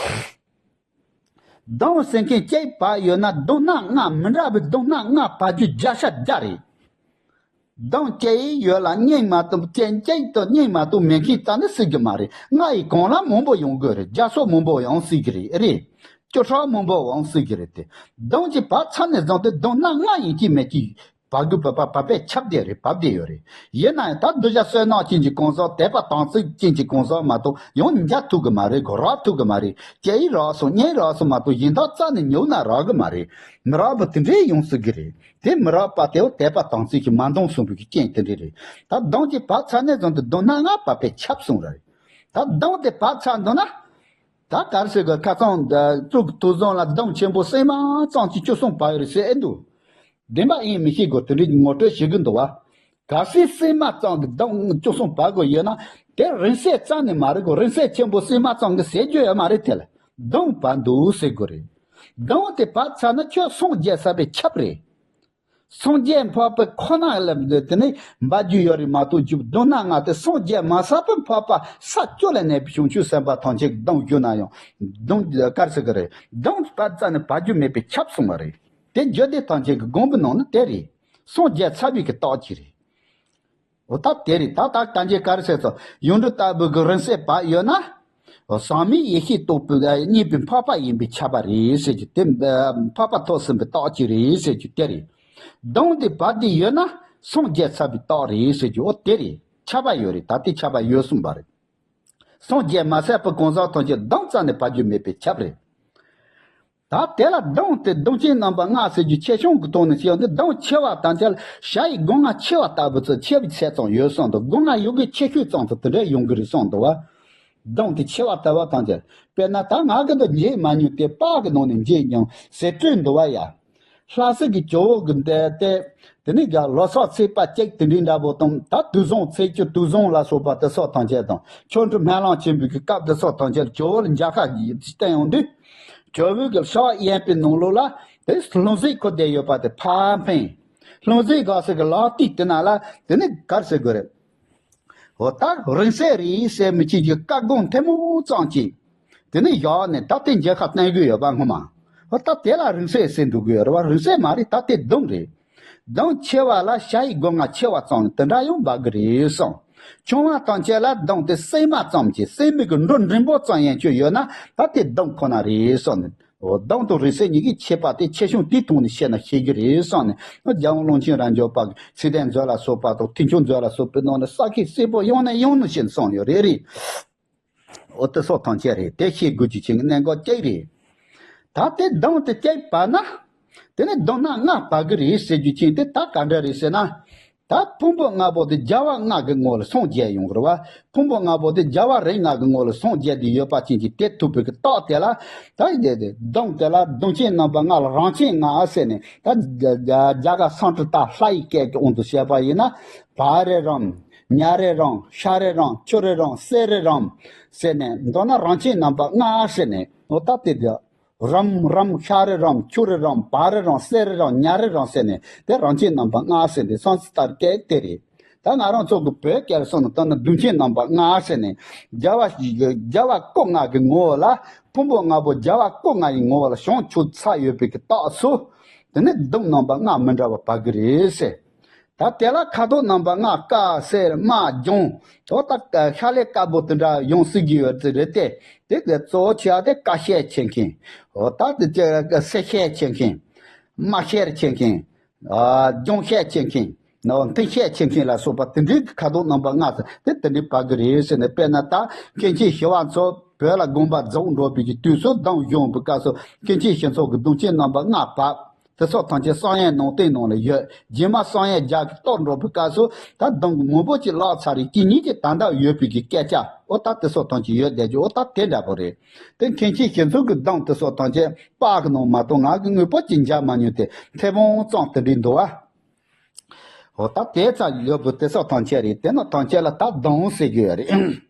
གདོང་ཟེར་མཁན་གཅིག་བབས་ཡོད་ན་གདོང་སྣ་ལྔ་མི་འདྲ་བའི་གདོང་སྣ་ལྔ་བབས་རྒྱུ་བརྒྱ་ཆ་བརྒྱ་རེད། གདོང་གཅིག་ཡོད་ལ་སྙིང་མ་གཏོགས་སྐྱེ་གཅིག་ཏུ་སྙིང་མ་གཏོགས་མེད་མཁན་རྩ་ནས་སྲིད་ཀྱི་མ་རེད། ལྔ་ཡི་གང་ལ་མང་པོ་ཡོང་དགོས་རེད། བརྒྱ་སོགས་མང་པོ་ཡང་སྲིད་ཀྱི་རེད། རེད། བཅུ་ཕྲག་མང་པོ་ཡང་སྲིད་ཀྱི་རེད་དེ། གདོང་གཅིག་བབས་ཚར་ནས་བཟུང་སྟེ་གདོང་སྣ་ལྔ་ཡིན་གཅིག་མིན་གཅིག་བབས་དགོས་པ་བབས་པས་ཁྱབ་བསྡད་རེད། བབས་བསྡད་ཡོད་རེད། ཡིན་ན་ཡང་ད་གདུལ་བྱ་བསོད་ནམས་ཅན་གྱི་གང་ཟག་དད་པ་དམ་ཚིག་ཅན་གྱི་གང་ཟག་མ་གཏོགས་ཡང་འཇའ་ཐུབ་ཀྱི་མ་རེད། གོ་རག་ཐུབ་ཀྱི་མ་རེད། སྐྱེ་ཡི་རག་སོང་། རྙེད་རག་སོང་མ་གཏོགས་གཞན་དག་རྩ་ནས་ཉོབ་ན་རག་གི་མ་རེད། མི་རག་པ་དེ་འདྲའི་ཡོང་སྲིད་ཀྱི་རེད། དེ་མི་རག་པ་དེའོ་དད་པ་དམ་ཚིག་གིས་མ་འདང་གསུངས་པའི་རྐྱེན་དེ་འདྲ་རེད། ད་གདོང་གཅིག་བབས་ཚར་ནས་བཟུང་སྟེ་གདོང་སྣ་ལྔ་བབས་པས་ཁྱབ་གསུངས་རེད། ད་གདོང་དེ་བབས་ཚར་འདུག་ན། ད་ག་རེ་ཟེར་དགོས། ཁ་སང་གཙུག་གི་ཐུགས་བཟང་ལ་གདོང་ཆེན་པོ་སྲན་མ་ཙམ་གྱིས་བཅུ་གསུམ་བབས་ཡོད་རེད་ཟེར་ཨེ་འདུག་བདེན་པ་ཡིན་མི་ཤེས་དགོས། དེ་འདྲའི་ངོ་སྤྲོད་བྱེད་ཀྱི་འདུག་བ། གལ་སྲིད་སྲན་མ་ཙམ་གྱིས་གདོང་བཅུ་གསུམ་བབས་དགོས་ཡོད་ན་དེ་རིང་བསྲེལ་ཙམ་ནས་མ་རེད་གོ། རིང་བསྲེལ་ཆེན་པོ་སྲན་མ་ཙམ་གྱིས་ཟེར་རྒྱུ་ཡོད་མ་རེད། དེ་ལ་གདོང་བབས་འདུག་ཟེར་དགོས་རེད། གདོང་དེ་བབས་ཚར་ན་ཁྱོད་སངས་རྒྱས་ཚར་བས་ཁྱབ་རེད། སངས་རྒྱས་འཕགས་པ་ཁོ་ན་ལ་དེ་ནི་འབབ་རྒྱུ་ཡོད་རེད་མ་གཏོགས་རྒྱུ་གདོང་སྣ་ལྔ་དེ་སངས་རྒྱས་མ་ཚར་བར་འཕགས་པ་ས་བཅུ་ལ་གནས་པའི་བྱང་ཆུབ་སེམས་དཔའ་ཐམས་ཅད་ཀྱི་གདོང་བསྒྱུར་ན་ཡང་གདོང་དཀར་ཟེར་གི་རེད། གདོང་བབས་རྩ་ནས་བབས་རྒྱུ་མེད་པས་ཁྱབ་གསུངས་པ་རེད། དེ་རྒྱུད་སྡེ་ཐམས་ཅད་ཀྱི་དགོངས་པའི་ནང་ན་དེ་རེད། སངས་རྒྱས་ཚར་བའི་གི་རྟགས་ཅིག་རེད། འོ་ད་དེ་རེད། ད་ད་གང་ཅི་ག་རེ་ཟེར་ཚོ་ཡུངས་འབྲུ་ལྟ་བུ་གི་རིང་བསྲེལ་བབས་ཡོད་ན། ཟག་མེད་ཡེ་ཤེས་རྟོགས་པའི་རྙེད་པའི་འཕགས་པ་ཡིན་པས་ཁྱབ་པ་རེད་ཟེར་རྒྱུ་དེ། འཕགས་པ་ཐོབ་ཟིན་པའི་རྟགས་ཅིག་རེད་ཟེར་རྒྱུ་དེ་རེད། གདོང་དེ་བབས་བསྡད་ཡོད་ན་སངས་རྒྱས་ཚར་བའི་རྟགས་རེད་ཟེར་རྒྱུ། འོ་དེ་རེད། ཁྱབ་པ་ཡོད་རེད། ད་དེ་ཁྱབ་པ་ཡོད་གསུངས་པ་རེད། སངས་རྒྱས་མ་ཚར་བའི་གང་ཟག་ཐམས་ཅད་གདོང་རྩ་ནས་བབས་རྒྱུ་མེད་པས་ཁྱབ་རེད། ད་དེ་ལ་གདོང་དེ་གདོང་ཅན་རྣམ་པ་ལྔ་ཟེར་རྒྱུ་ཆེ་ཆུང་གི་ཐོག་ནས་བཤད་ཡོང་དུས་གདོང་ཆེ་བ་དང་ཆ་ལ་ཞ་ཡི་སྒོ་ལྔ་ཆེ་བ་ལྟ་བུ་ཚོ་ཆེ་བའི་ཚད་ཙམ་ཡོད་གསུངས་འདུག་སྒོ་ལྔ་ཡོད་དགུའི་ཆེ་ཤོས་ཙམ་དུ་དེ་འདྲ་ཡོང་གི་རེད་གསུངས་འདུག་བ། གདོང་དེ་ཆེ་བ་ལྟ་བུ་དང་ཆ་ལ་དཔེར་ན་ད་ང་གི་འདི་མཇལ་མ་མྱོང་སྟེ་པར་གི་ནང་ནས་མཇལ་མྱོང་ཟེར་སྤྲོས་འདུག་བ་ཡ། ལྷ་ས་གི་ཇོ་བོ་གི་འདི་དེ། དེ་ནས་རྒྱ་ལོ་སོགས་ཚེས་པ་གཅིག་དེ་འདྲའི་འདྲ་པོ་དང་ད་དུས་བཟང་ཚེས་བཅུ་དུས་བཟང་ལ་སོགས་པ་དེ་སོགས་དང་བཅས་དང་ཆོ་འཕྲུལ་སྨོན་ལམ་ཆེན་པོའི་གི་སྐབས་དེ་སོགས་དང་བཅས་ཇོ་བོ་ལ་མཇལ་ཁ་བསྟན་ཡོང་དུས། ཇོ་བོའི་གི་ཕྱག་གཡས་པའི་ནང་ལོགས་ལ་དེ་ལྷུང་བཟེད་འཁུར་བསྡད་ཡོད་པ་དེ་ཕར་འཕེན། ལྷུང་བཟེད་སྒང་ཟེར་གི་ལག་མཐིལ་དེ་ན་ལ་དེ་ནི་ག་རེ་ཟེར་དགོས་རེད། འོ་ད་རིང་བསྲེལ་རེད་ཟེར་མི་གཅིག་གི་བཀའ་དགོངས་ཐལ་མོ་ཙམ་གཅིག་དེ་ནས་བཞག་ནས་ད་ལྟའི་མཇལ་ཁ་བསྟན་གི་ཡོད་པ་སྔོན་མ། འོ་ད་དེ་ལ་རིང་བསྲེལ་ཟེར་འདུག་གི་ཡོད་རེད་བ། རིང་བསྲེལ་མ་རེད། ད་དེ་གདོང་རེད། གདོང་ཆེ་བ་ལ་ཞ་ཡི་སྒོ་ལྔ་ཆེ་བ་ཙམ་དེ་འདྲ་ཡང་འབབ་གི་རེད་གསུངས། ཆུང་བ་དང་བཅས་ལ་གདོང་དེ་སྲན་མ་ཙམ་གྱི་སྲན་མའི་གི་འབྲུ་འབྲིང་པོ་ཙམ་ཡན་ཆོད་ཡོད་ན་ད་དེ་གདོང་ཁོ་ན་རེད་གསུངས་ནས། འོ་གདོང་དང་རིང་བསྲེལ་གཉིས་ཀྱི་ཁྱད་པར་དེ་ཆེ་ཆུང་དེའི་ཐོག་ནས་བཤད་ན་ཤེས་ཀྱི་རེད་གསུངས་ནས། རྒྱལ་དབང་ཀློང་ཆེན་རབ་འབྱམས་པ་གི་ཚིག་དོན་མཛོད་ལ་སོགས་པ་དང་ཐེག་མཆོག་མཛོད་ལ་སོགས་པའི་ནང་ནས་ས་ཁུག་གསལ་པོ་ཡང་ནས་ཡང་ནས་བཤད་གསུངས་ཡོད་རེད། རེད། འོ་དེ་སོགས་ཐམས་ཅད་རེད། དེ་ཤེས་དགོས་རྒྱུ་ཅན་གྱི་གནད་འགག་གཅིག་རེད། ད་དེ་གདོང་དེ་གཅིག་བབས་ན། དེ་ནས་གདོང་སྣ་ལྔ་བབས་ཀྱི་རེད་ཟེར་རྒྱུ་ཅན་དེ་ད་ག་འདྲ་རེད་ཟེར་ན། ད་ཕུང་པོ་ལྔ་པོ་དེ་རྒྱལ་བ་ལྔ་གི་ངོ་ལ་སངས་རྒྱས་ཡོང་གི་རེད་བ། ཕུང་པོ་ལྔ་པོ་དེ་རྒྱལ་བ་རིགས་ལྔ་གི་ངོ་ལ་སངས་རྒྱས་ཏེ་ཡོད་པ་ཅན་གྱི་དེ་ཐུབ་པའི་གི་རྟགས་དེ་ལ། ད་དེ་དེ་གདོང་དེ་ལ་གདོང་ཅན་རྣམ་པ་ལྔ་ལ་རང་ཅན་ལྔ་ཟེར་ནས་ད་རྒྱ་རྒྱ་གར་སཾ་སྐྲྀ་ཏ་ལྷ་ཡི་སྐད་ཀྱི་དབང་དུ་བྱས་པ་ཡིན་ན། བྷ་རི་རམ། ཉ་རེ་རང་། ཤ་རེ་རང་། ཆུ་རེ་རང་། གསེར་རེ་རང་། ཟེར་ནས་མདོར་ན་རང་ཁྱིམ་རྣམ་པ་ལྔ་ཟེར་ནས། འོ་ད་དེ་དེ། རམ་རམ། ཤ་རེ་རམ། ཆུ་རེ་རམ། བ་རེ་རམ། གསེར་རེ་རམ། ཉ་རེ་རམ་ཟེར་ནས་དེ་རང་ཁྱིམ་རྣམ་པ་ལྔ་ཟེར་ནས་སང་སི་ཏར་སྐད་དེ་རེད། ད་ང་རང་ཚོ་གི་བོད་སྐད་སོང་ན་ད་ནི་གདུང་ཁྱིམ་རྣམ་པ་ལྔ་ཟེར་ནས། རྒྱལ་བ་རྒྱལ་བ་སྐུ་ལྔ་གི་ངོ་བོ་ལ། ཕུང་པོ་ལྔ་པོ་རྒྱལ་བ་སྐུ་ལྔ་ཡི་ངོ་བོ་ལ་བྱང་ཆུབ་ཚ་ཡོད་པའི་གི་རྟགས་སུ། དེ་ནི་གདུང་རྣམ་པ་ལྔ་མི་འདྲ་བ་བབས་གི་རེད་ཟེར། ད་དེ་ལ་ཁ་དོག་རྣམ་པ་ལྔ། དཀར་སེར་དམར་ལྗང་། འོ་ད་ཤ་ལེ་དཀར་པོ་དེ་འདྲ་ཡོང་སྲིད་ཀྱི་ཡོད་རེད་དེ། དེ་གི་གཙོ་བོ་ཆེ་བ་དེ་དཀར་ཤས་ཆེ་མཁན། འོ་ད་དེ་ཅི་གི་སེར་ཤས་ཆེ་མཁན། དམར་ཤས་ཆེ་མཁན། ཨ། ལྗང་ཤས་ཆེ་མཁན། འོ་མཐིང་ཤས་ཆེ་མཁན་ལ་སོགས་པ་དེ་འདྲའི་ཁ་དོག་རྣམ་པ་ལྔ་ཟེར་དེ་དེ་འདྲའི་བབས་ཀྱི་རེད་ཟེར་ནས། དཔེར་ན་ད་མཁན་ཆེན་ཞི་བ་འཚོ་བོད་ལ་དགོངས་པ་རྫོགས་འགྲོ་བའི་གི་དུས་སུ་གདུང་བཞུགས་པའི་སྐབས་སུ་མཁན་ཆེན་ཞི་འཚོ་གི་གདུང་ཅན་རྣམ་པ་ལྔ་བབས། དེ་སོགས་ཐམས་ཅད་བསམ་ཡས་ནང་བསྟན་ནང་ལ་ཡོད། རྗེས་མ་བསམ་ཡས་རྒྱ་གི་གཏོར་འགྲོ་བའི་སྐབས་སུ་ད་གདུང་མང་པོ་ཅིག་བརླག་ཚར་རེད། གཅིག་གཉིས་ཅིག་ད་ལྟ་ཡོད་པའི་གི་སྐད་ཆ། འོ་ད་དེ་སོགས་ཐམས་ཅད་ཡོད་བསྡད་རྒྱུ། འོ་ད་དེ་འདྲ་པོ་རེད། དེ་མཁན་ཆེན་ཞི་འཚོ་གི་གདུང་དེ་སོགས་ཐམས་ཅད་པར་གི་ནང་མ་གཏོགས་ང་གི་དངོས་པོ་ཅིག་མཇལ་མ་མྱོང་སྟེ། མཐེ་བོང་ཙམ་དེ་འདྲའི་འདུག་བ། འོ་ད་དེ་ཙམ་ཡོད་པོ་དེ་སོགས་ཐམས་ཅད་རེད། དེ་ནི་ཐམས་ཅད་ལ་ད་གདུང་ཟེར་རྒྱུ་ཡོད་རེད།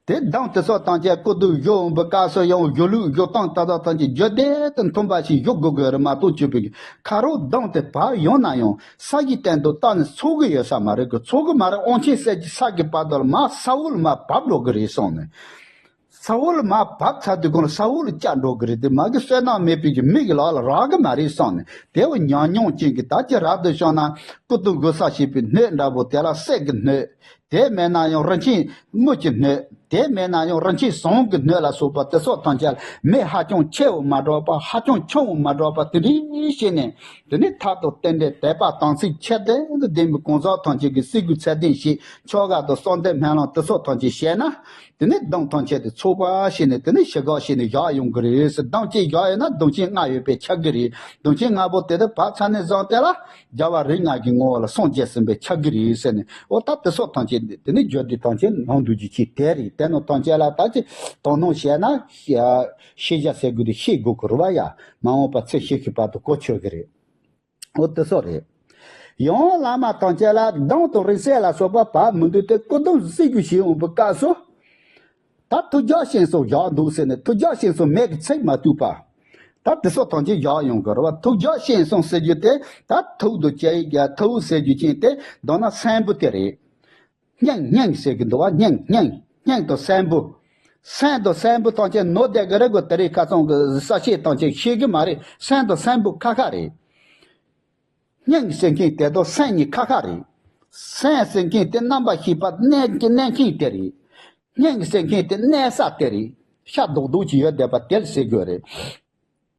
དེ་གདུང་དེ་སོགས་ཐམས་ཅད་སྐུ་གདུང་བཞུགས་འོང་པའི་སྐབས་སུ་ཡང་བཞུགས་ལུགས་བཞུགས་སྟངས་ད་ལྟ་ཐམས་ཅད་རྒྱུད་སྡེ་དང་མཐུན་པ་ཞིག་བཞུགས་དགོས་དགོས་རེད་མ་གཏོགས། ཆོས་པའི་ཁ་རོག་གདུང་དེ་བབས་ཡོང་ན་ཡང་ས་གཞི་སྟེང་དུ་བཏབ་ནས་ཚུགས་ཀྱི་ཡོད་ས་མ་རེད་གི། ཚུགས་ཀྱི་མ་རེད། དབང་ཆེན་གསེར་གྱི་ས་གི་བར་དུ་ལ་མར་ས་འོག་ལ་མར་བབས་འགྲོ་གི་རེད་གསུངས་ནས། ས་འོག་ལ་མར་བབས་ཚར་དུས་གང་ལ་ས་འོག་ལ་བཅག་འགྲོ་གི་རེད་དེ། མ་གི་བསོད་ནམས་མེད་པའི་གི་མི་གི་ལག་ལ་རག་གི་མ་རེད་གསུངས་ནས། དེ་བས་ཉམས་མྱོང་ཅན་གྱི་ད་ཅི་རབ་ཏུ་བྱུང་ན་སྐུ་གདུང་དགོས་ས་ཞེས་པའི་སྣོད་འདྲ་པོ་དེ་ལ་གསེར་གྱི་སྣོད། དེ་མེད་ན་ཡང་རིན་ཆེན་དངུལ་གྱི་སྣོད། དེ་མེད་ན་ཡང་རིན་ཆེན་ཟངས་ཀྱི་སྣོད་ལ་སོགས་པ་དེ་སོགས་ཐམས་ཅད་ལ་མེ་ཧ་ཅང་ཆེ་བ་མ་འགྲོ་བ། ཧ་ཅང་ཆུང་བ་མ་འགྲོ་བ་དེ་འདྲའི་བྱས་ནས། དེ་ནས་མཐའ་དང་རྟེན་འབྲེལ་དད་པ་དམ་ཚིག་ཁྱད་ལྡན་དུ་ལྡན་པའི་གང་ཟག་ཐམས་ཅད་ཀྱིས་སེ་གོལ་ཚད་ལྡན་ཞིག་ཆོ་ག་དང་གསོལ་འདེབས་སྨོན་ལམ་དེ་སོགས་ཐམས་ཅད་བྱས་ན། དེ་ནས་གདུང་ཐམས་ཅད་དེ་ཚུགས་པ་བྱས་ནས། དེ་ནས་ཞི་ག་བྱས་ནས་བཞག་ཡོང་གི་རེད་ཟེར། གདུང་གཅིག་བཞག་ཡོད་ན་གདུང་ཆེན་ལྔ་ཡོད་པས་ཁྱབ་ཀྱི་རེད། གདུང་ཆེན་ལྔ་པོ་དེ་དག་བབས་ཚར་ནས་བཟུང་སྟེ་ལ་རྒྱལ་བ་རིགས་ལྔ་གི་ངོ་བོ་ལ་སངས་རྒྱས་ཟིན་པས་ཁྱབ་ཀྱི་རེད་ཟེར་ནས། འོ་ད་དེ་སོགས་ཐམས་ཅད་དེ་ནས་རྒྱུད་སྡེ་ཐམས་ཅད་ནང་དུ་གྱི་ཆེད་དེ་རེད། དེ་ནང་ཐམས་ཅད་ལ་ད་ཅི་དོ་སྣང་བྱས་ན་ཤེས་བྱ་ཟེར་དགོས་དེ་ཤེས་དགོས་ཀྱི་རེད་བ་ཡ། མ་འོངས་པ་ཚེ་ཤི་ཤི་བར་དུ་གོ་ཆོད་ཀྱི་རེད། འོ་དེ་སོགས་རེད། ཡང་བླ་མ་ཐམས་ཅད་ལ་གདུང་དང་རིང་བསྲེལ་ལ་སོགས་པ་བབས་མི་འདུག་སྟེ། སྐུ་གདུང་སེ་གོལ་བྱས་འོང་པའི་སྐབས་སུ། ད་ཐུགས་རྒྱལ་ཞིང་གསུང་བཞག་འདུག་ཟེར་ནས་ཐུགས་རྒྱལ་ཞིང་གསུང་མེད་ཀྱི་ཚིག་མ་བཏུས་པ། ད་དེ་སོགས་ཐམས་ཅད་བཞག་ཡོང་གི་རེད་བ། ཐུགས་རྒྱལ་ཞིང་གསུང་ཟེར་རྒྱུ་དེ་ད་ཐུགས་དང་བཅས་ཀྱི་ཐུགས་ཟེར་རྒྱུ་ཅན་དེ་མདོར་ན་སྲིན་བུ་དེ་རེད། སྙིང་སྙིང་ཟེར་གྱི་འདུག་བ། སྙིང་སྙིང་སྙིང་དང་སྲིན་བུ། སྲིན་དང་སྲིན་བུ་ཐམས་ཅད་ནོར་བསྡད་ཀྱི་རེད་གོ། དེ་རིང་ཁ་སང་གི་གསལ་བཤད་ཐམས་ཅད་ཤེས་ཀྱི་མ་རེད། སྲིན་དང་སྲིན་བུ་ཁ་ཁ་རེད། སྙིང་ཟེར་མཁན་དེ་དང་སྲིན་གཉིས་ཁ་ཁ་རེད། སྲིན་ཟེར་མཁན་དེ་རྣམ་པར་ཤེས་པ་གནས་ཀྱི་གནས་མཁན་དེ་རེད། སྙིང་ཟེར་མཁན་དེ་གནས་ས་དེ་རེད། ཤ་རྡོག་རྡོག་ཅིག་ཡོད་བསྡད་པ་དེ་ལ་ཟེར་དགོས་རེད།